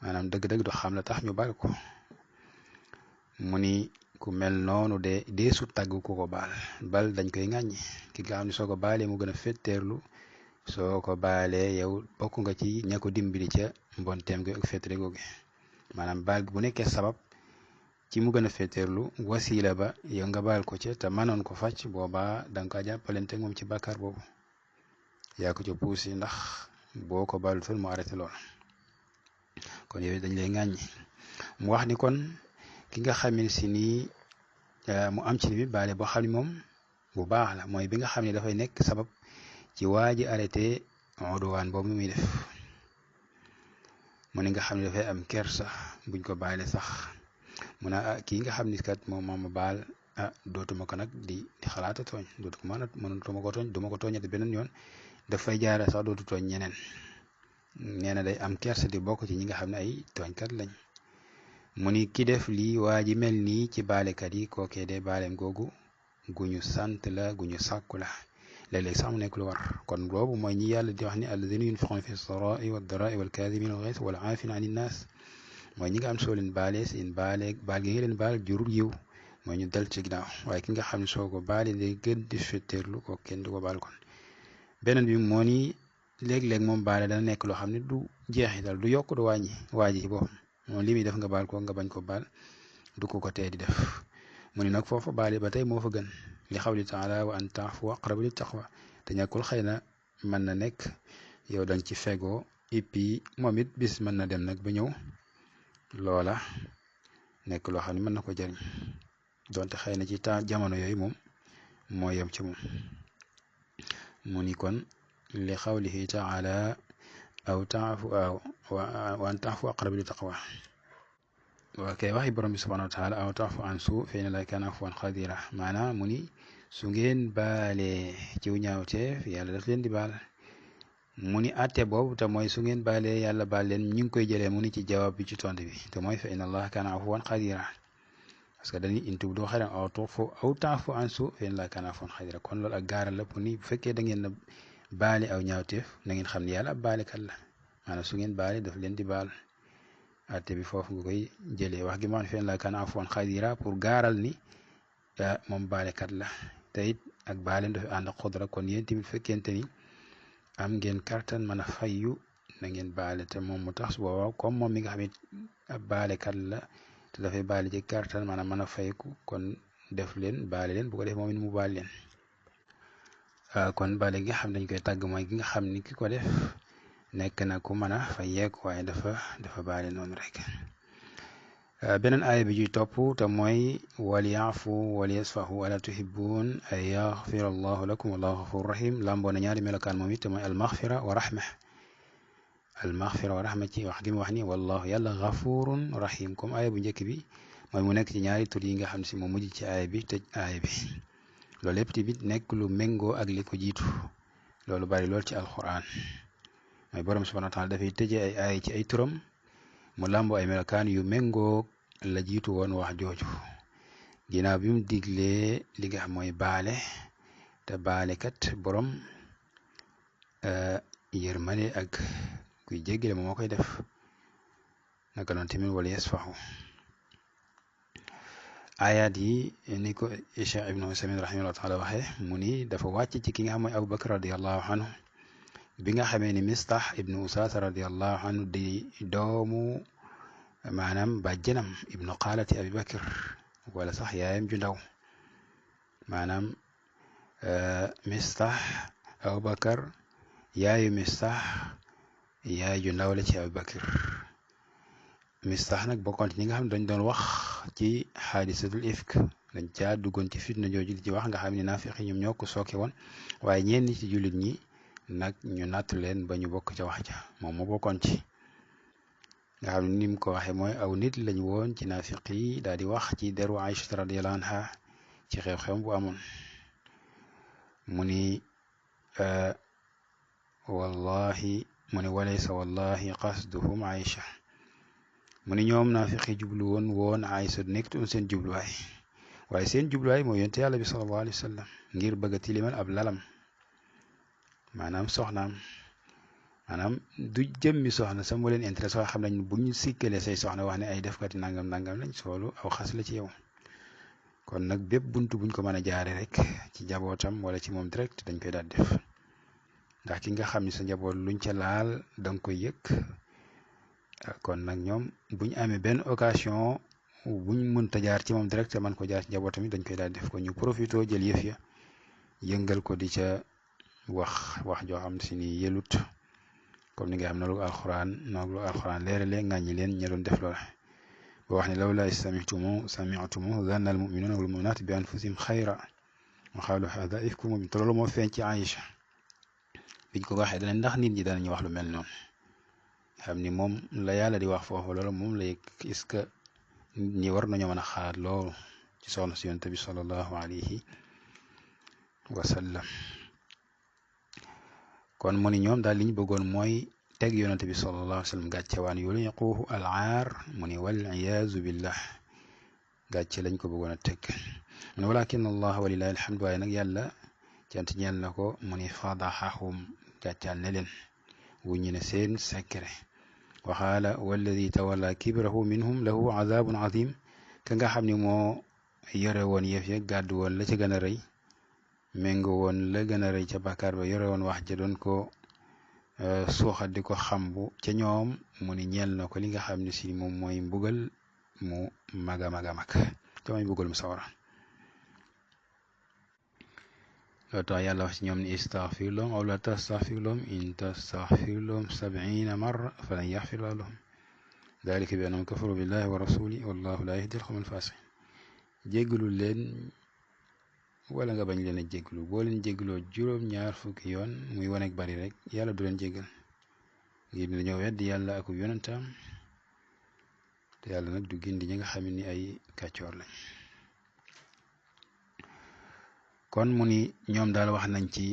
maanaam dëgg-dëgg du xam la tax ñu baal ko mu ni ku mel noonu de deesu tàgg ku ko bal dañ koy ŋàññi ki nga xam ne soo ko baalee mu gën a fetteerlu soo ko baalee yow bokk nga ci ña ko dimbali ca mbonteem gi ak fettere googu maanaam baal bu nekkee sabab ci mu gën a fetteerlu wasiila ba yow nga baal ko ca te mënoon ko fàcc boobaa da nga ko jàppalante moom ci bàkkaar boobu yaa ko ca puusi ndax boo ko baalutul mu arrêté lool kon yow dañ lay ŋàññi mu wax ni kon ki nga xamil si nii mu am ci bi baale boo xam ne moom bu baax la mooy bi nga xam ne dafay nekk sabab ci waa ji arrêté udwaan boobu muy def mu ne nga xam ne dafay am kersa buñ ko baale sax mu ne kii nga xam ni kat moom ma baal dootuma ko nag di xalaata tooñ dootu ko mënatuma ko tooñ duma ko tooñati beneen yoon dafay jaare sax dootu tooñ ñeneen nee na day am kersa di bokk ci ñi nga xam ne ay tooñkat lañ mu ni ki def lii waa ji mel nii ci baalekat yi kookee de baaleem googu guñu sant la guñu sàkku la léeg-léeg sax mu nekk lu war kon boobu mooy ñi yàlla di wax ni alladina yunfiquna fi sarai wa darai wal kaadimina al ghays wal aafina ani nnaas mooy ñi nga am soo leen baale seen baal gi nga leen baal jurul yiw mooy ñu dal ci ginnaaw waaye ki nga xam ne soo ko baale day gën di fetteerlu ko kenn du ko baal kon beneen bi moo ni léeg-léeg moom baale dana nekk loo xam ne du jeexital du yokk du wàññi waa ji boppam moom li muy def nga baal ko nga bañ ko baal du ko tee di def mu ni nag foofu baale ba tey moo fa gën li xawli taala wa an taafu aqrabu lit taqwa te ñàkkul xëy na mën na nekk yow danga ci fegoo et puis moom it bis mën na dem nag ba ñëw loola nekk loo xam ne mën na ko jariñ donte xëy na ci jamono yooyu moom moo yem ci moom mu ni kon li xawlihi taala aw taafu wa an taafu aqrabu lit taqwa kay waxi borom bi subhanahu wa taala aw taafu an suu fa inna llaaha kaana afuwan qadiira maanaam mu ni su ngeen baalee ciw ñaawteef yàlla daf leen di baal mu ni atte boobu te mooy su ngeen baalee yàlla baal leen ñu ngi koy jëlee mu ni ci jawaab bi ci tontu bi te mooy fa inna allaha kaana afuwan qadira parce que dañuy in tubdu xayran aw taafu an suu fa inna allaha kaana afuwan qadira kon loolu ak gaaral la pour ni bu fekkee da ngeen na baale aw ñaawteef na ngeen xam ne yàlla ab baalekat la maanaam su ngeen baale daf leen di baal atte bi foofu nga koy jëlee wax gi ma fa inna allaha kaana afuwan qadira pour gaaral ni moom baalekat la te it ak baaleem dafa ànd ak xudra kon yéen tamit fekkente ni am ngeen kartan mën a fayyu na ngeen baale te moom mu tax su boobaa comme moom mi nga xam it ab baalekat la te dafay baale ci kartan maanaam mën a fayku kon def leen baale leen bu ko def moom it mu baal leen kon baale gi nga xam dañ koy tàgg mooy gi nga xam ni ki ko def nekk na ku mën a fayeeku waaye dafa baale noonu rek beneen aaya bi juy topp te mooy waliyaafu waliyasfahu ala tuhibbuun an yaxfira allahu lakum wallahu gafur rahim lamboo na ñaari melokaan moom it te mooy almaxfira wa rahma ci wax gi mu wax ni wallahu yàlla gafurun rahim comme aaya bu njëkk bi mooy mu nekk ci ñaari tur yi nga xam si mu mujj ci aaya bi tëj aaya bi loolu lépp tamit nekk lu méngoo ak li ko jiitu loolu bari lool ci alquran mooy borom subhanahu wa taala dafay tëjee ay aaya ci ay turam mu làmboo ay melokaan yu méngoo la jiitu woon wax jooju ginnaaw bi mu diglee li nga xam mooy baale te baale kat borom yërmande ak kuy jéggale moom moo koy def naka noonu tamit wala yasfahu ayaat yi ni ko Cheikh Ibn Usaymin rahimahullah taala waxee mu ni dafa wàcc ci ki nga xam mooy Abu Bakr radiallahu anhu bi nga xamee ni Mistah ibnu Usaasa radiallahu anhu di doomu maanaam bàjjenam ibnu xaalati Abi Bakr wala sax yaayam ju ndaw maanaam Mistah Abu Bakr yaayu Mistah yaay ju ndaw la ci Abi Bakr Mistah nag bokkoon ci ñi nga xam ne dañ doon wax ci xaadisatul ifk dañ caa duggoon ci fitna jooju di ci wax nga xam ne naafiq yi ñoom ñoo ko sooke woon waaye ñenn ci jullit ñi nag ñu natt leen ba ñu bokk ca wax ja moom mu bokkoon ci nga xam ne ni mu ko waxee mooy aw nit lañ woon ci naafiq yi daal di wax ci deru Aïcha radiyallahu anha ci xew-xew bu amoon mu ni wallahi mu ne walaysa wallahi qasduhum Aïcha mu ne ñoom naafiqi jublu woon Aïcha du nekk toon seen jubluwaay waaye seen jubluwaay mooy yonte yàlla bi sallallahu alayhi wa sallam ngir bëgg a tilimal ab lalam maanaam soxnaam maanaam du jëmmi soxna sa moo leen intéressé waaye xam nañ bu ñu sikkalee say soxna wax ne ay defkati nangam nangam lañ soolu aw xas la ci yow kon nag bépp buntu buñ ko mën a jaare rek ci njabootam wala ci moom direct dañ koy daal def ndax ki nga xam ne sa njaboot luñ ca laal danga koy yëg kon nag ñoom buñ amee benn occasion buñ mënta jaar ci moom direct man ko jaar ci njabootam yi dañ koy daal def ko ñu profito jël yëf ya yëngal ko di ca wax joo xam si ni yëlut comme ni nga xam ne lu alxuraan leerale ŋàññi leen ña doon def loola ba wax ne lawlaa sami'tumu zanna al mu'minuuna wal mu'minaatu bi anfusihim xayra wa qaalu haadha ifkum mubiin te loolu moo feeñ ci Aïcha biñ ko waxee dana ndax nit ñi danañu wax lu mel noonu xam ni moom la yàlla di wax foofu loolu moom la yëg est-ce que nit ñi war nañoo mën a xalaat loolu ci soxna si yonent bi sallallahu alayhi wa sallam kon mu ni ñoom daal li ñu bëggoon mooy teg yonent bi sallallahu alayhi wa sallam gàcce waan yuliquhu al-aar mu ni wal iyaazu billah gàcce lañ ko bëggoon a teg mu ne walakin allah walillahi alhamdu waaye nag yàlla cant ñeel na ko mu ni fadaxahum gàccaal ne leen wuññi ne seen secret waxaala walladi tawalla kibrahu minhum lahu azabun azim ka nga xam ne moo yore woon yëf ya gàddu woon la ca gën a rëy méngo woon la gën a rëy ca bàkkaar ba yore woon wax ja doon ko suuxat di ko xambu ca ñoom mu ni ñeel na ko li nga xam ne si moom mooy mbugal mu mag a mag a mag te mooy mbugal mu sawara loo tax yàlla wax ci ñoom ni istaghfir lahum aw la tastaghfir lahum in tastaghfir lahum 70 marra falan yaghfir lahum dalika bi annahum kafaru billahi wa rasuli wallahu la yahdi al-qawma al-fasiqin jéggalu leen wala nga bañ leen a jéggalu boo leen jéggaloo juróom-ñaar fukki yoon muy waneeg bari rek yàlla du leen jéggal ngir dañoo weddi yàlla ak yonentam te yàlla nag du gindi ñi nga xam ni ay kàccoor lañ kon mu ni ñoom daal wax nañ ci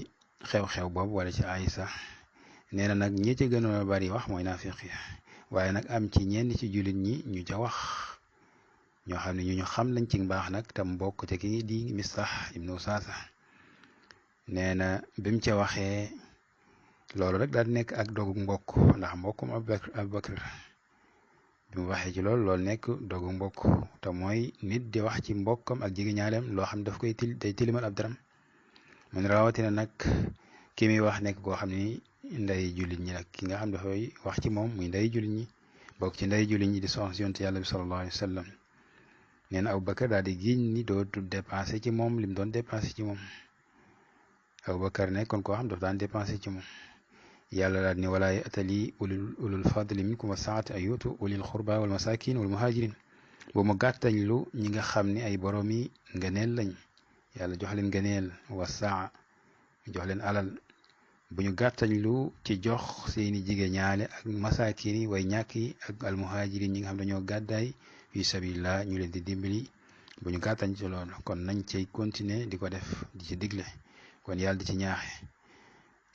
xew-xew boobu wala ci Aysa nee na nag ñi ci gënoon a bari wax mooy naafiq yi waaye nag am ci ñenn ci jullit ñi ñu ca wax ñoo xam ne ñu xam lañ ci mbaax nag tam bokk te ki di Mistah ibnu Usaasa nee na bi mu ca waxee loolu rek daal nekk ak dogu mbokk ndax mbokkum Abubakar bi mu waxee ci loolu nekk dogu mbokk te mooy nit di wax ci mbokkam ak jigi ñaaleem loo xam ne daf koy day tilimal ab daram mun rawatina nag ki muy wax nekk koo xam ni nday jullit ñi nag ki nga xam dafay wax ci moom muy nday jullit ñi bokk ci nday jullit ñi di soxna si yonent yàlla bi sallallahu alayhi wa sallam nee na Abubakar daal di giñ ni dootul dépensé ci moom lim doon dépensé ci moom Abubakar nekkoon koo xam daf daan dépensé ci moom yàlla daal ni walaa ya'tali ulul fadli minkum wa saati an yu'tu ulil xurba wal masakin wal muhajirin bu mu gàttañ lu ñi nga xam ne ay borom yi ngëneel lañ yàlla jox leen ngëneel wa saa jox leen alal bu ñu gàttañ lu ci jox seeni jigéen ñaale ak masakin yi way ñàkk yi ak al muhajirin ñi nga xam dañoo gàddaay fi sabilillah ñu leen di dimbali bu ñu gàttañ ci loolu kon nañ cay continuer di ko def di ci digle kon yàlla di ci ñaaxe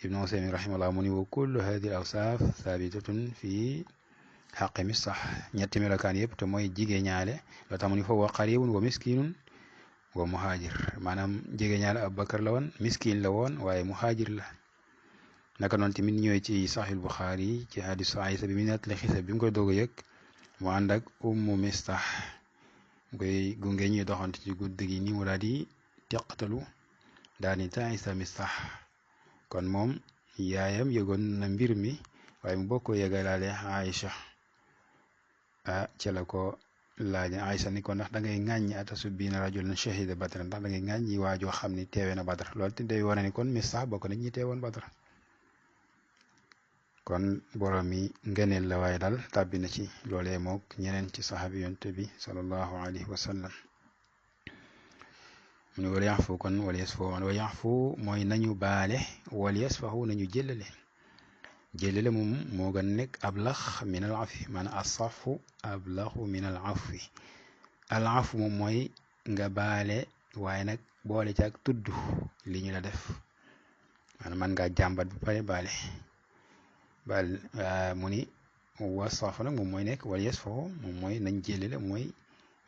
ibnu Usaymin rahimahullah mu ni wa kullu hadihi al awsaaf thabitatun fi xaqi Mistah ñetti melokaan yëpp te mooy jigéen ñaale loo tax mu ni foofu wa qaribun wa miskinun wa muhajir maanaam jigéen ñaale Abubakar la woon miskin la woon waaye muhajir la naka noonu tamit ñëwee ci Sahih Bukhari ci hadisu Aysa bi mu nettali xisa bi mu koy doog a yëg mu ànd ak ummu Mistah mu koy gunge ñuy doxante ci guddi gi ni mu daal di teqatalu daal ni ta'isa Mistah kon moom yaayam yëgoon na mbir mi waaye mu bokkoo yëgalaale Aïcha ca la ko laaj Aïcha ni ko ndax da ngay ŋàññi atasubbiina rajulan shahida Badr ndax da ngay ŋàññi waajoo xam ni teewee na Badr loolu te day wane ni kon Mistah bokk na ñi teewoon Badr kon borom mi ngëneel la waaye daal tàbbi na ci loolee mook ñeneen ci saxaabi yonent bi sallallahu alayhi wa sallam mu ne wal yaxfu kon wal yasfu wal yaxfu mooy nañu baale wal yasfahu nañu jëlale moom moo gën nekk ablax min al afi maanaam asafu ablaxu min al afi al afu moom mooy nga baale waaye nag boole ci ak tudd li ñu la def maanaam man ngaa jàmbat ba pare baale bal mu ni wasfahu nag moom mooy nekk wal yasfahu moom mooy nañ jéllale mooy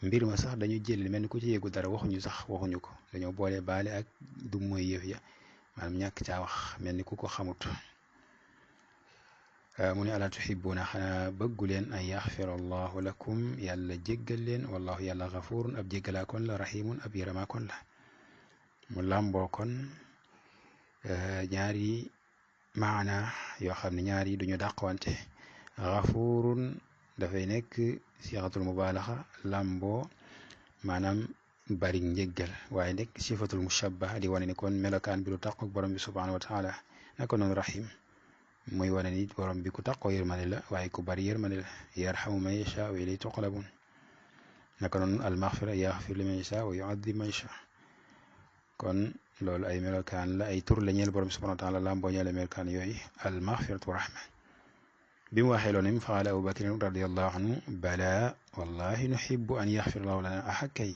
mbir ma sax dañu jéllale mel ni ku ci yéegu dara waxuñu ko dañoo boole baale ak du mooy yëf ya maanaam ñàkk caa wax mel ni ku ko xamut mu ne alaa tuhibbuuna xanaa bëggu leen an yaxfira allahu lakum yàlla jéggal leen wallahu yàlla gafurun ab jéggalaa kon la rahimun ab yaramaa kon la mu làmboo kon ñaari maana yoo xam ne ñaari duñu dàqwante gafurun dafay nekk siixatul mubaalaxa làmboo maanaam bari njéggal waaye nekk sifatul mushabbaha di wane ni kon melokaan bi lu tàq ak borom bi subhanahu wa taala naka noonu rahim muy wane ni borom bi ku tàqoo yërmande la waaye ku bari yërmande la yarhamu man yasha wa ilay tuqlabun naka noonu almaghfira yaxfir liman yasha wa yuadib man yasha kon loolu ay melokaan la ay tur la ñeel borom bi subhanahu wa taala làmboo ñeele melokaan yooyu almaghfiratu wa rahma bi mu waxee loolu fa qaala Abu Bakrin radiyallahu anhu bala wallahi nuhibbu an yaxfir allahu lana ahakay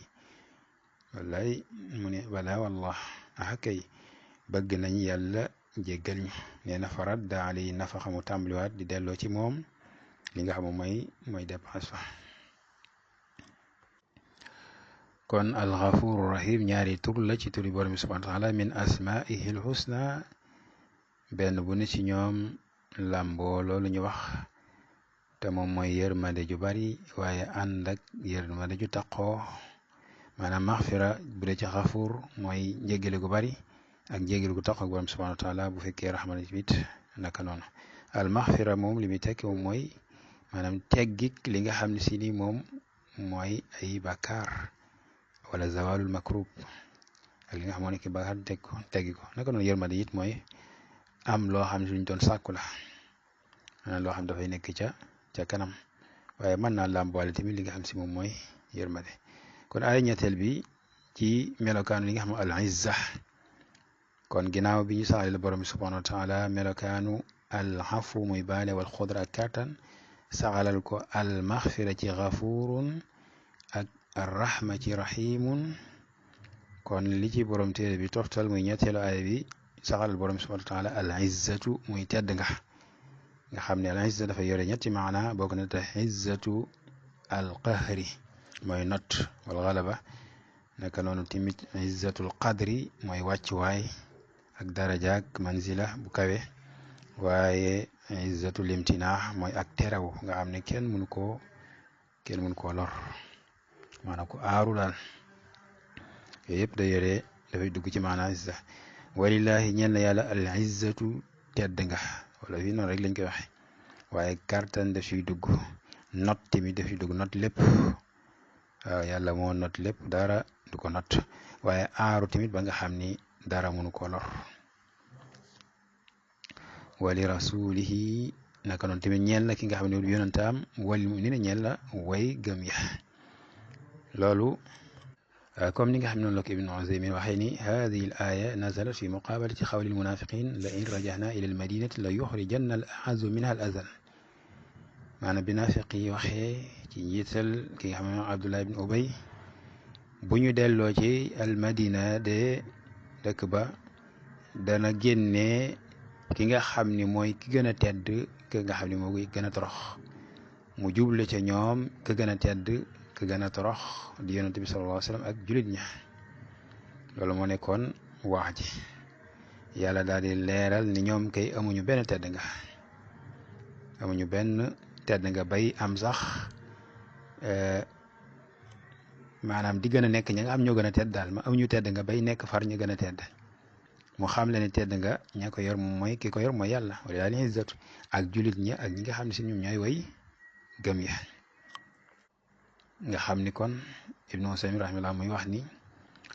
wallahi mu ne bala wallah ahakay bëgg nañ yàlla jéggal ñu nee na faradda alayhi nafaxa mu tàmbaliwaat di delloo ci moom li nga xam mooy dépense fa kon alxafuru rahim ñaari tur la ci turi borom bi subhanahu wa taala min asmaihi lxusna benn bu ne ci ñoom làmboo loolu ñu wax te moom mooy yërmande ju bari waaye ànd ak yërmande ju taqoo maanaam maxfira bu dee ci xafur mooy njégale gu bari ak njégale gu taqoo ak borom subhanahu wa taala bu fekkee raxmana tamit naka noonu al maxfira moom li muy tekki moom mooy maanaam teggik li nga xam ne si ni moom mooy ay bàkkaar wala zawalul makrub ak li nga xam moo nekk bàkkaar teggi ko naka noonu yërmande it mooy am loo xam ne suñ doon sàkku la maanaam loo xam dafay nekk ca kanam waaye mën naa làmboole tamit li nga xam si moom mooy yërmande kon ay ñetteel bi ci melokaanu li nga xam al izza kon ginnaaw bi ñu saxale la borom bi subhanahu wa taala melokaanu al afu muy baale wal xudra ak kattan saxalal ko al maxfira ci gafurun ak ar rahma ci rahimun kon li ci borom téere bi toftal muy ñetteelu aaya bi saxalal borom subhanahu wa taala al izzatu muy tedd nga xam ne al izza dafa yore ñetti maana bokk na te izzatu al qahri mooy not wal galaba naka noonu timit izzatul qadri mooy wàccuwaay ak daraja ak manzila bu kawe waaye izzatul imtinaax mooy ak teraw nga xam ne kenn mënu koo lor maanaam ko aaru daal yooyu yëpp da yore dafay dugg ci maana izza walillahi ñeen na yàlla al izzatu tedd nga wala fii noonu rek lañ koy waxe waaye kartan daf ciy dugg not tamit daf ciy dugg not lépp waaw yàlla moo not lépp dara du ko not waaye aaru tamit ba nga xam ni dara mënu ko lor wali rasulihi naka noonu tamit ñeel na ki nga xam ne yonantaam wali mu'minina ñeel la way gëm ya loolu comme ni nga xam ne noonu la ko Ibn Uzaymin waxee ni hadihi al aya nazalat fi muqabalati xawli al munafiqin la in rajahna ila al madinati la yuxrijanna al a'azzu minha al azal maanaam bi naafiq yi waxee ci njiital ki nga xam ne Abdullah ibn Ubay bu ñu delloo ci al madina de dëkk ba dana génnee ki nga xam ni mooy ki gën a tedd ki nga xam ni moo gën a torox mu juble ca ñoom ka gën a tedd ka gën a torox di yonent bi sallallahu alayhi wa sallam ak julit ña loolu moo nekkoon wax ji yàlla daal di leeral ni ñoom kay amuñu benn tedd nga bay am sax maanaam di gën a nekk ña nga am ñoo gën a tedd daal ma amuñu tedd nga bay nekk far ñu gën a tedd mu xam le ne tedd nga ña ko yor moom mooy ki ko yor mooy yàlla wala daal izzatu ak julit ña ak ñi nga xam ne si ñoom ñooy way gëm ya nga xam ni kon Ibnu Usaymin rahimahullah muy wax ni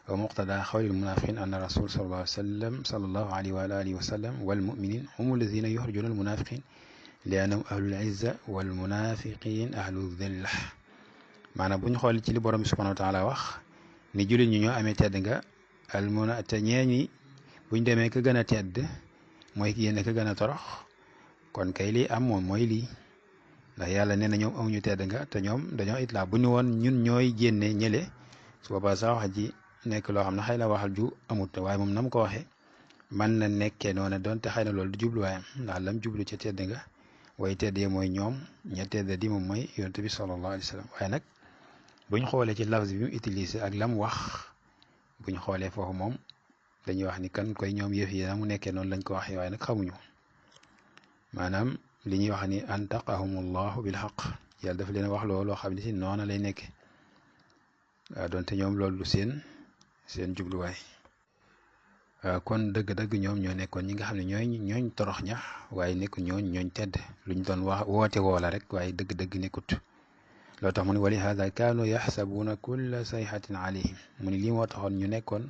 wa muqtada xawlil munafiqin anna rasul sallallahu alayhi wa alihi wa sallam wal muminin hum alladina yuxrijuna al munafiqin li annahum ahlul izza wal munafiqin ahlu dhillah maanaam bu ñu xool ci li borom bi subhanahu wa taala wax ni jullit ñi ñoo amee tedd nga te ñeeñi buñ demee ka gën a tedd mooy ki yénne ka gën a torox kon kay lii am moom mooy lii ndax yàlla nee na ñoom amuñu tedd nga te ñoom dañoo itlaa bu ñu woon ñun ñooy génne ñële su boobaa sax wax ji nekk loo xam ne xëy na waxal ju amut waaye moom na mu ko waxee man na nekkee noonu donte xëy na loolu du jubluwaayam ndax lam jublu ca tedd nga way teddee mooy ñoom ña tedd di moom mooy yonent bi sallallahu alayhi wa sallam waaye nag buñ xoolee ci lafz bi mu utilisé ak lam wax buñ xoolee foofu moom dañuy wax ni kan koy ñoom yëf yi na mu nekkee noonu lañ ko waxee waaye nag xamuñu maanaam li ñuy wax ni antaqahumullahu bil haqq yàlla dafa leen wax loolu loo xam ne si noona lay nekke waaw donte ñoom loolu du seen jubluwaay kon dëgg-dëgg ñoom ñoo nekkoon ñi nga xam ne ñooñ torox ña waaye nekku ñooñ tedd luñ doon wax woote woola rek waaye dëgg-dëgg nekkut loo tax mu ni wali hada kaanu yaxsabuuna kulla sayhatin alayhim mu ni lii moo taxoon ñu nekkoon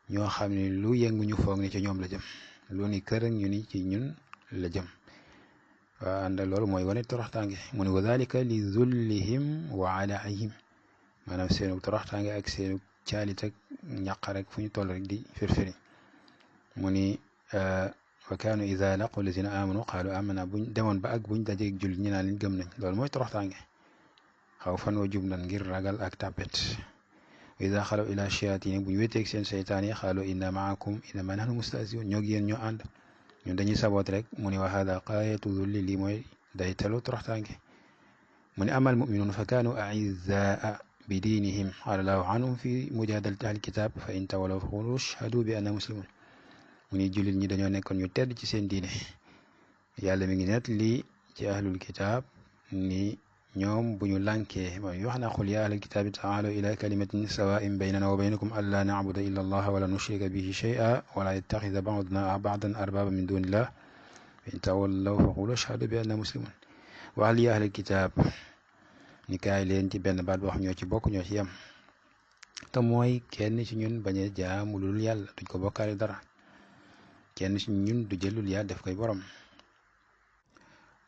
ñoo xam ne lu yëngu ñu foog ni ci ñoom la jëm lu ni kër ñu ni ci ñun la jëm waaw ànd loolu mooy wane toroxtaange mu ni wa dalika li zullihim wa alaihim maanaam seenu toroxtaange ak seenu caalit ak ñaq rek fu ñu toll rek di firfiri mu ni wa kaanu ida laqu lazina amanu qaalu amanna buñ demoon ba ak buñ dajeeg jullit ñi naan liñ gëm nañ loolu mooy toroxtaange xaw fan wa jublan ngir ragal ak tàppet wa ida xalaw ila shayaatini buñ wéeteeg seen seytaan yi xaalu inna maakum innama nahnu mustahziun ñoo gi yéen ñoo ànd ñun dañuy saboot rek mu ni wa hada qaayatu dulli lii mooy day telu toroxtaange mu ni amal muminuun fa kaanu aizaa bi diinihim qaala llaahu anhum fi mujadalati ahli kitaab fa in tawalaw fa qulu ashhadu bi anna muslimun mu ni jullit ñi dañoo nekkoon ñu tedd ci seen diine yàlla mi ngi net lii ci ahlul kitaab ni ñoom bu ñu lànkee mooy wax na qul yaa ahlal kitaabi taalaw ila kalimatin sawaa'in baynana wa baynakum allaa na'buda illa allaha wala nushrika bihi shay'an wala yattaxida ba'duna ba'dan arbaaba min dunillah fa in tawallaw fa qulu ashhadu bi anna muslimun wax li ahlal kitaab ni kaay leen ci benn baat boo xam ñoo ci bokk ñoo ci yem te mooy kenn ci ñun bañ a jaamu lul yàlla duñ ko bokkaale dara kenn ci ñun du jëlul yàlla def koy borom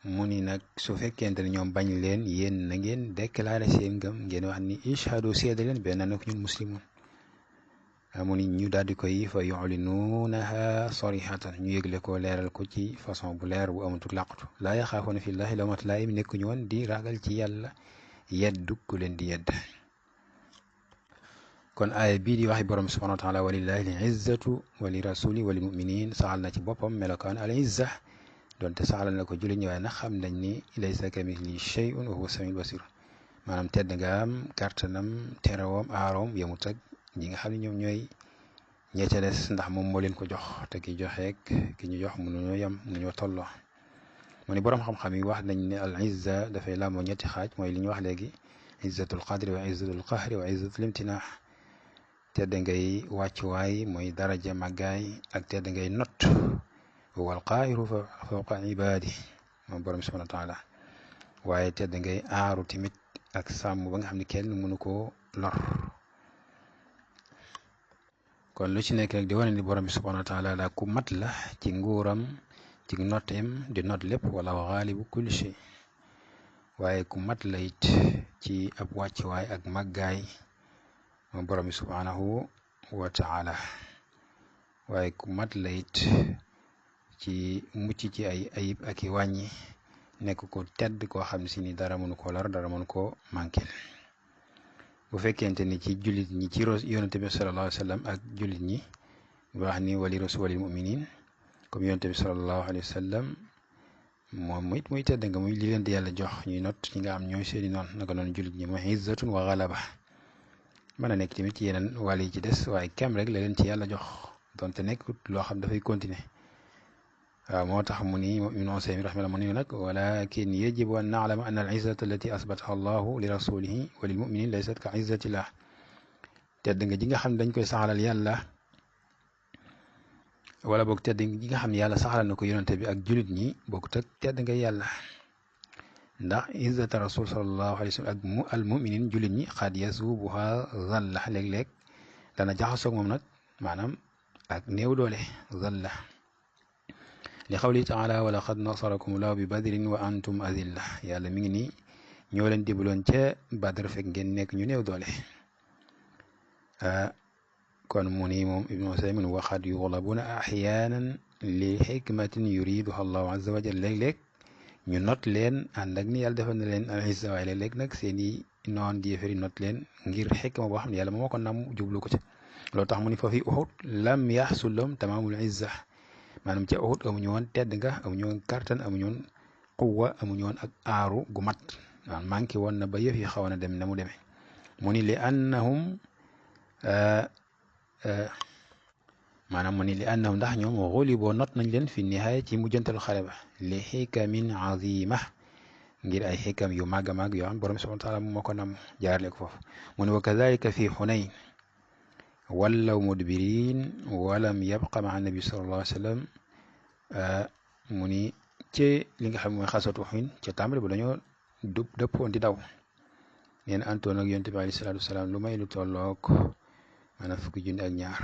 mu ni nag su fekkente ne ñoom bañ leen yéen na ngeen déclaré seen ngëm ngeen wax ni ishhadu seede leen benn na ko ñun muslimun mu ni ñu daal di koy fa yu'linuunaha sarihatan ñu yëgle ko leeral ko ci façon bu leer bu amatul làqatu laa yaxaafuuna fillaahi lawmata laa'im nekkuñu woon di ragal ci yàlla yeddu ku leen di yedd kon aaya bii di waxi borom subhaanahu wa taala walillahi al izzatu wa li rasuli wa lil muminin saxal na ci boppam melokaan al izza donte saxalal na ko jullit ñi waaye nag xam nañ ni laysa kamithlihi shay'un wa huwa samiul basir maanaam tedd nga am kartanam terawam aaroom yemut ak ñi nga xam ne ñoom ñooy ñee ca des ndax moom moo leen ko jox te ki joxeek ki ñu jox mënuñoo yem mënuñoo tolloo mu ni borom xam-xam yi wax nañ ne al izza dafay làmboo ñetti xaaj mooy li ñu wax léegi izzatul qadri wa izzatul qahri wa izzatul imtinaa tedd ngay wàccuwaay mooy daraja màggaay ak tedd ngay not wal qaahiru fawqa ibaadi moom borom subhaanahu wa taala waaye tedd ngay aaru tamit ak sàmm ba nga xam ne kenn mënu koo lor kon lu ci nekk rek di wane ni borom bi subhaanahu wa taala la ku mat la ci nguuram ci noteem di not lépp wala xaalibu kulli shay waaye ku mat la it ci ab wàccuwaay ak màggaay moom borom bi subhaanahu wa taala waaye ku mat la it ci mucc ci ay ayib ak i wàññi nekk ko tedd koo xam ne si ni dara mënu koo lor dara mënu koo manqué bu fekkente ni ci jullit ñi ci yonente bi sallallahu alayhi wa sallam ak jullit ñi wax ni wali rasul walil muminin comme yonente bi sallallahu alayhi wa sallam moom it muy tedd nga muy li leen di yàlla jox ñuy not ñi nga am ñooy seeni noon naka noonu jullit ñi mooy izzatun wa galaba mën a nekk tamit ci yeneen wàll yi ci des waaye kem rek la leen ci yàlla jox donte nekk loo xam dafay continuer waaw moo tax mu ni Ibn Usaymin rahimahullah mu ni nag walakin yajibu an na'lama anna al-izzata allati asbataha Allahu li rasulihi wa lil mu'minin laysat ka izzatillah tedd nga ji nga xam ne dañ koy saxalal yàlla wala boog tedd nga ji nga xam ne yàlla saxalal na ko yonente bi ak julit ñi bokkut ak tedd nga yàlla ndax izzata rasul sallallahu alayhi wa sallam ak al muminin julit ñi xad yasubuha zalla léeg-léeg dana jaxasoog moom nag maanaam ak néew doole zalla li xawli taala wa laqad nasarakum llahu bi badrin wa antum azilla yàlla mi ngi nii ñoo leen dibaloon ca badr fekk ngeen nekk ñu néew doole kon mu ni moom ibnu usaymin waxad yuglabuna axyaanan li xikmatin yuriduha allahu azza wa jal léeg-léeg ñu not leen ànd ak ni yàlla defal na leen al izza waaye léeg-léeg nag seen i noon di yëfari not leen ngir xikma boo xam ne yàlla moo ko nam jublu ko ca loolu tax mu ni fa fi Uhud lam yaxsul lahum tamaamul izza maanaam ca Uhud amuñu woon tedd nga amuñu woon kartan amuñu woon quwwa amuñu woon ak aaru gu mat waaw manqué woon na ba yëf yi xaw na dem na mu demee mu ni li annahum maanaam mu ni li annahum ndax ñoom xuliboo not nañ leen fi nihaaya ci mujjantalu xare ba li xikamin azima ngir ay xikam yu màgg a màgg yoo xam borom subhanahu wa taala moo ko nam jaarale ko foofu mu ne wa kadalika fi xunayn wallaw mudbirin walam yabqa maa nabi sallallahu alayhi wa sallam mu ni ci li nga xam mooy xasatu xin ca tàmbali ba dañoo dëppoon di daw neen antoon ak yonent bi alayhi salaatu wasalaam lu may lu tolloog maanaam 10 junni ak ñaar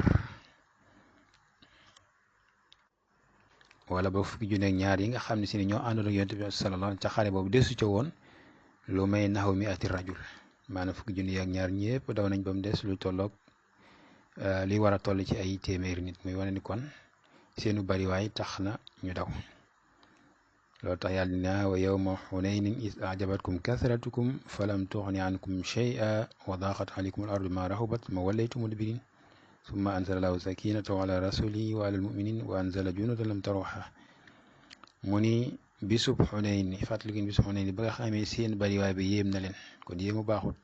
wala ba 10 junni ak ñaar yi nga xam ne si ni ñoo àndoon ak yonent bi sallallahu ca xare boobu desu ca woon lu may naxaw mi ati rajul maanaam 10 junni ak ñaar ñëpp daw nañ ba mu des lu tolloog li war a toll ci ay téeméeri nit muy wane ni kon seenu bariwaay tax na ñu daw loolu tax yàlla na wa yawma xunaynin is ajabatkum kasratukum falam tuxni ankum shay'a wa daqat alaykum al ardu ma rahubat ma wallaytum mudbirin summa anzala lahu sakinatahu ala rasulihi wa ala almuminin wa anzala junudan lam taruha mu ni bisub xunayn fàttalikin bisub xunayn ba nga xamee seen bariwaay bi yéem na leen kon yéemu baaxut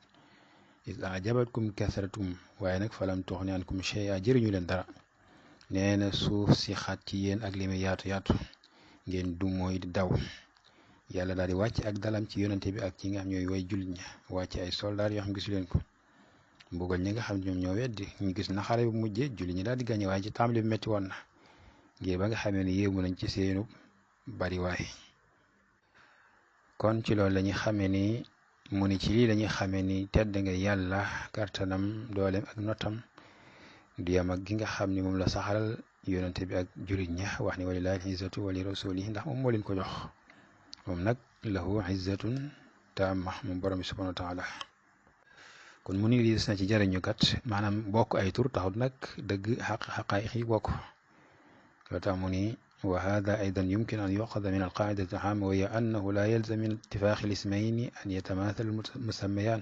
is ajabatkum kasratukum waaye nag falam tuxni ankum shay'a jëriñu leen dara nee na suuf si xat ci yéen ak li muy yaatu yaatu ngeen du mooy di daw yàlla daal di wàcc ak dalam ci yonante bi ak ci nga xam ñooy way jullit ña wàcc ay soldaar yoo xam gisu leen ko mbugal ñi nga xam ñoom ñoo weddi ñu gis na xare bu mujjee jullit ñi daal di gàñe waaye ci tàmbali bi métti woon na ngir ba nga xamee ne yéemu nañ ci seenu bariwaay kon ci loolu la ñuy xamee ni mu ni ci lii la ñuy xamee ni tedd nga yàlla kartanam dooleem ak notam du yam ak gi nga xam ni moom la saxalal yonente bi ak jurit ña wax ni walillahi izzatu wa li rasulihi ndax moom moo leen ko jox moom nag lahu izzatun taamma moom borom bi subhanahu wa taala kon mu ni lii des na ci jariñu kat maanaam bokk ay tur taxut nag dëgg xaqaayiq yi bokk loo tax mu ni wa hada aydan yumkin an yuqada min alqaidati alxaama wa hiya annahu la yalzam min ittifaqi alismayni an yatamathala almusammayan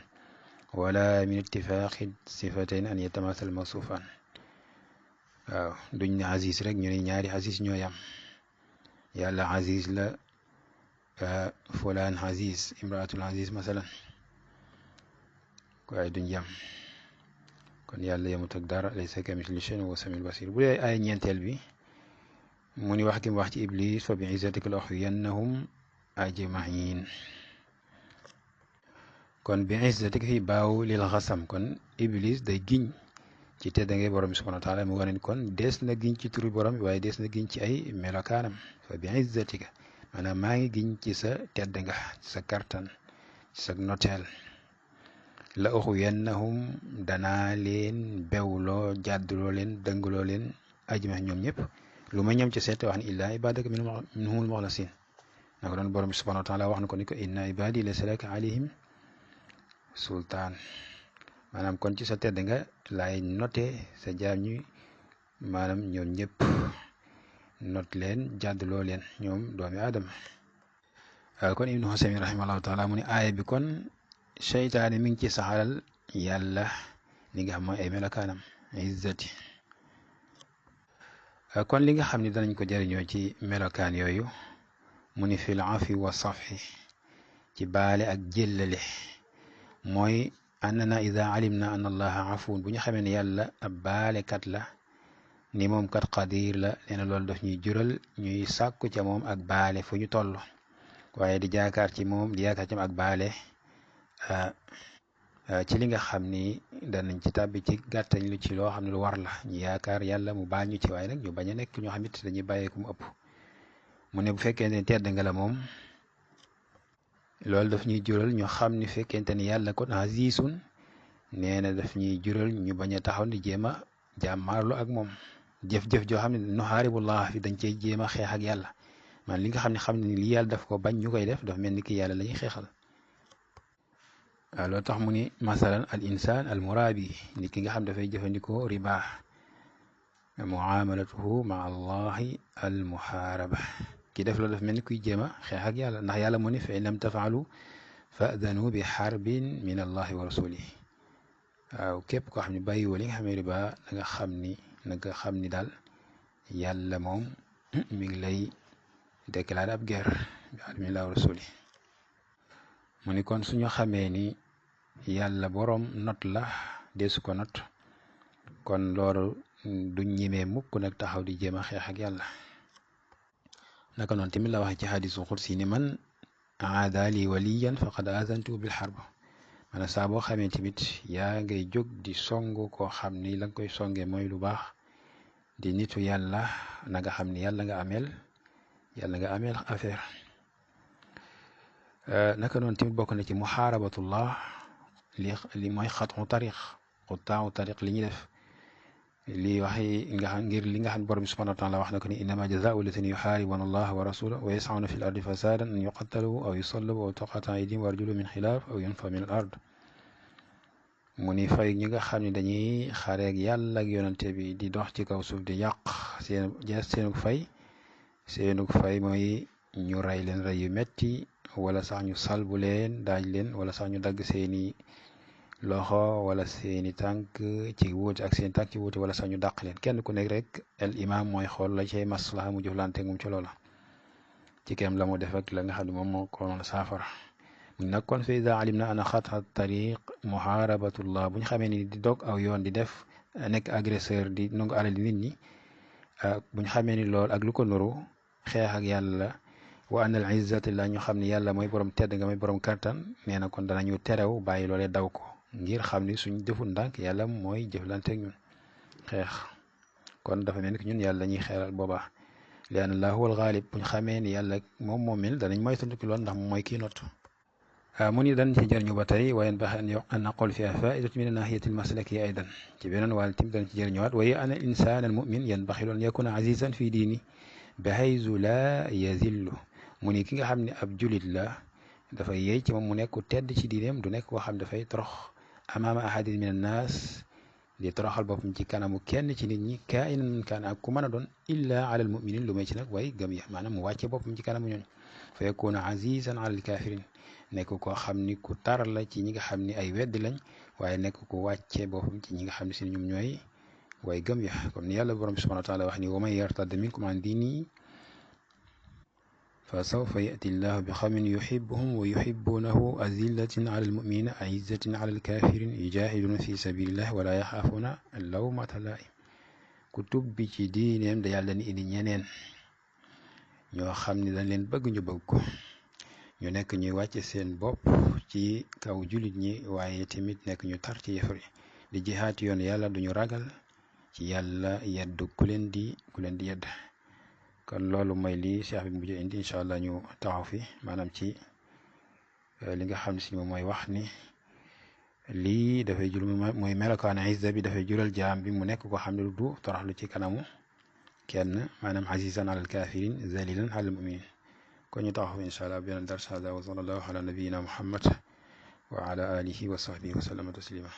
wala min ittifaqi sifatayn an yatamathala almawsufan waaw duñ ne aziz rek ñu ne ñaari aziz ñoo yam yàlla aziz la fulaan aziz imraatul aziz masalan waaye duñ yam kon yàlla yamut ak dara laysa kamithlihi shay'un wa huwa samiul basir bu dee ay ñeenteel bi mu ni wax gi mu wax ci iblis fa bi izzatika la ughwiyannahum ajmain kon bi izzatika fi baaw lil xasam kon iblis day giñ ci teddange borom bi subhanahu wa taala mu wane ni kon dees na giñ ci turu borom bi waaye dees na giñ ci ay melokaanam fa bi izzatika maanaam maa ngi giñ ci sa tedd nga ci sa kartan ci sa noteel la uxwiyannahum danaa leen bewloo jàdduloo leen dëngloo leen ajma ñoom ñëpp lu ma ñam ci seete wax ni illaa ibadaka minhumul muxlasin na ko doon borom bi subhanahu wa taala wax na ko ni ko inna ibadi laysa laka alayhim sultaan maanaam kon ci sa tedd nga laay noté sa jaam ñi maanaam ñoom ñëpp not leen jàdduloo leen ñoom doomi aadama kon ibnu Usaymin rahimahullahu taala mu ne aaya bi kon seytaane mi ngi ci saxalal yàlla li nga xam mooy ay melokaanam izzati kon li nga xam ne danañ ko jëriñoo ci melokaan yooyu mu ni fil afi wa safi ci baale ak jëllale mooy annana ida alimna an allaha afuun bu ñu xamee ne yàlla ab baalekat la ni moom kat qadir la nee na loolu daf ñuy jural ñuy sàkku ca moom ak baale fu ñu toll waaye di yaakaar ci moom ak baale ci li nga xam ni danañ ci tàbbi ci gàttañ lu ci loo xam ne lu war la ñu yaakaar yàlla mu baal ñu ci waaye nag ñu bañ a nekk ñoo xam it dañuy bàyyeeku mu ëpp mu ne bu fekkente ne tedd nga la moom loolu daf ñuy jural ñu xam ni fekkente ni yàlla kon azisun nee na daf ñuy jural ñu bañ a taxaw ni jéem a jàmmaarlu ak moom jëf-jëf joo xam ne nuhaaribullah fi dañ cey jéem a xeex ak yàlla man li nga xam ne li yàlla daf ko bañ ñu koy def daf mel ni ki yàlla la ñuy xeexal waaw loolu tax mu ni masalan al insan al murabi nit ki nga xam dafay jëfandikoo riba muamalatuhu ma allahi al muharaba ki def loolu daf mel ni kuy jéem a xeex ak yàlla ndax yàlla mu ni fa in lam tafaalu fa'danu bi xarbin min allahi wa rasulihi waaw képp koo xam ne bàyyiwoo li nga xam ne riba na nga xam ni daal yàlla moom mi ngi lay déclaré ab guerre bi alhamdulilah wa rasuli mu ni kon suñu xamee ni yàlla boroom not la deesu ko not kon loolu duñ ñimee mukk nag taxaw di jéem a xeex ak yàlla. naka noonu tamit la waxee ci xadiisul xudsi ni man aada li waliyan faqad azantu bil harb maanaam saa boo xamee tamit yaa ngay jóg di song koo xam ni la nga koy songee mooy lu baax di nitu yàlla na nga xam ni yàlla nga ameel affaire. naka noonu tamit bokk na ci muhaarabatullah li mooy xatu tariq li ñuy def li waxi nga xam ngir li nga xam borom bi subhanahu wa taala wax na ko ni innama jazaau alladina yuxaaribuna allah wa rasulahu wa yas'una fi l ardi fasadan an yuqattalu aw yusallabu aw tuqatta aydihim wa arjuluhum min xilaaf aw yunfa min al ard mu ni fay ñi nga xam ne dañuy xareeg yàlla ak yonante bi di dox ci kaw suuf di yàq seenug fay mooy ñu rey leen rey yu metti wala sax ñu salbu leen daaj leen wala sax ñu dagg seeni loxo wala seeni tànk ci wuute ak seen tànk ci wuute wala sax ñu dàq leen kenn ku nekk rek al imam mooy xool la cay maslaha mu jëflante moom ci loola ci kem la mu def ak la nga xam ne moom moo ko saafara muñ nag kon fa ida alim na ana xata tariq muharabatullah bu ñu xamee ni di dog aw yoon di def nekk agresseur di nangu alal nit ñi bu ñu xamee ni lool ak lu ko nuru xeex ak yàlla wa anna al izzata la ñu xam ne yàlla mooy borom tedd nga mooy borom kattan nee na kon danañu terew bàyyi loolee daw ko ngir xam ni suñ deful ndànk yàlla mooy jëflanteeg ñun xeex kon dafa mel ni ñun yàlla ñuy xeeral boobaa li anna allah huwa al ghalib bu ñu xamee ni yàlla moom mel danañ moytandiku lool ndax moom mooy kii not mu ni dañ ci jëriñu ba tey wa yanbaxi an naqul fiha faidatu min nahiyati almaslaki aydan ci beneen wàll tim dañ ci jëriñuwaat wa hiya anna al insana al mumin yanbaxi an yakuna azizan fi diini bahayzu la yazillu mu ni ki nga xam ne ab julit la dafay yey ci moom mu nekk tedd ci diineem du nekk koo xam dafay torox amaama ahadin min annaas di toroxal boppam ci kanamu kenn ci nit ñi kainan man kaan ak ku mën a doon illa ala al muminin lu may ci nag way gëm ya maanaam mu wàcce boppam ci kanamu ñooñ fa yakuna azizan ala al kafirin nekk koo xam ni ku tar la ci ñi nga xam ni ay weddi lañ waaye nekk ku wàcce boppam ci ñi nga xam ne si ñoom ñooy way gëm ya comme ni yàlla borom bi subhanahu wa taala wax ni wa man yartadda minkum an diini fa sawfa yati llahu bi qawmin yuhibbuhum wa yuhibbunahu azillatin ala almuminina aizzatin ala alkafirin yujahiduna fi sabilillah wala yaxaafuna lawmata laim ku tubbi ci diineem da yàlla ni indi ñeneen ñoo xam ni dañ leen bëgg ñu bëgg ko ñu nekk ñuy wàcce seen bopp ci kaw jullit ñi waaye tamit nekk ñu tar ci yëfar yi di jihaat yoon yàlla duñu ragal ci yàlla yedd ku leen di yedd kon loolu mooy lii cheikh bi mujj indi incha allah ñu taxaw fi maanaam ci li nga xam ne si moom mooy wax ni lii dafay jur mooy melokaanu izza bi dafay jural jaam bi mu nekk ko xam ne du toroxlu ci kanamu kenn maanaam azizan alal kafirin zalilan alal muminin kon ñu taxaw incha allah beneen dars hada wa sallallahu ala nabiyina muhammad wa ala alihi wa sahbihi wa sallama taslima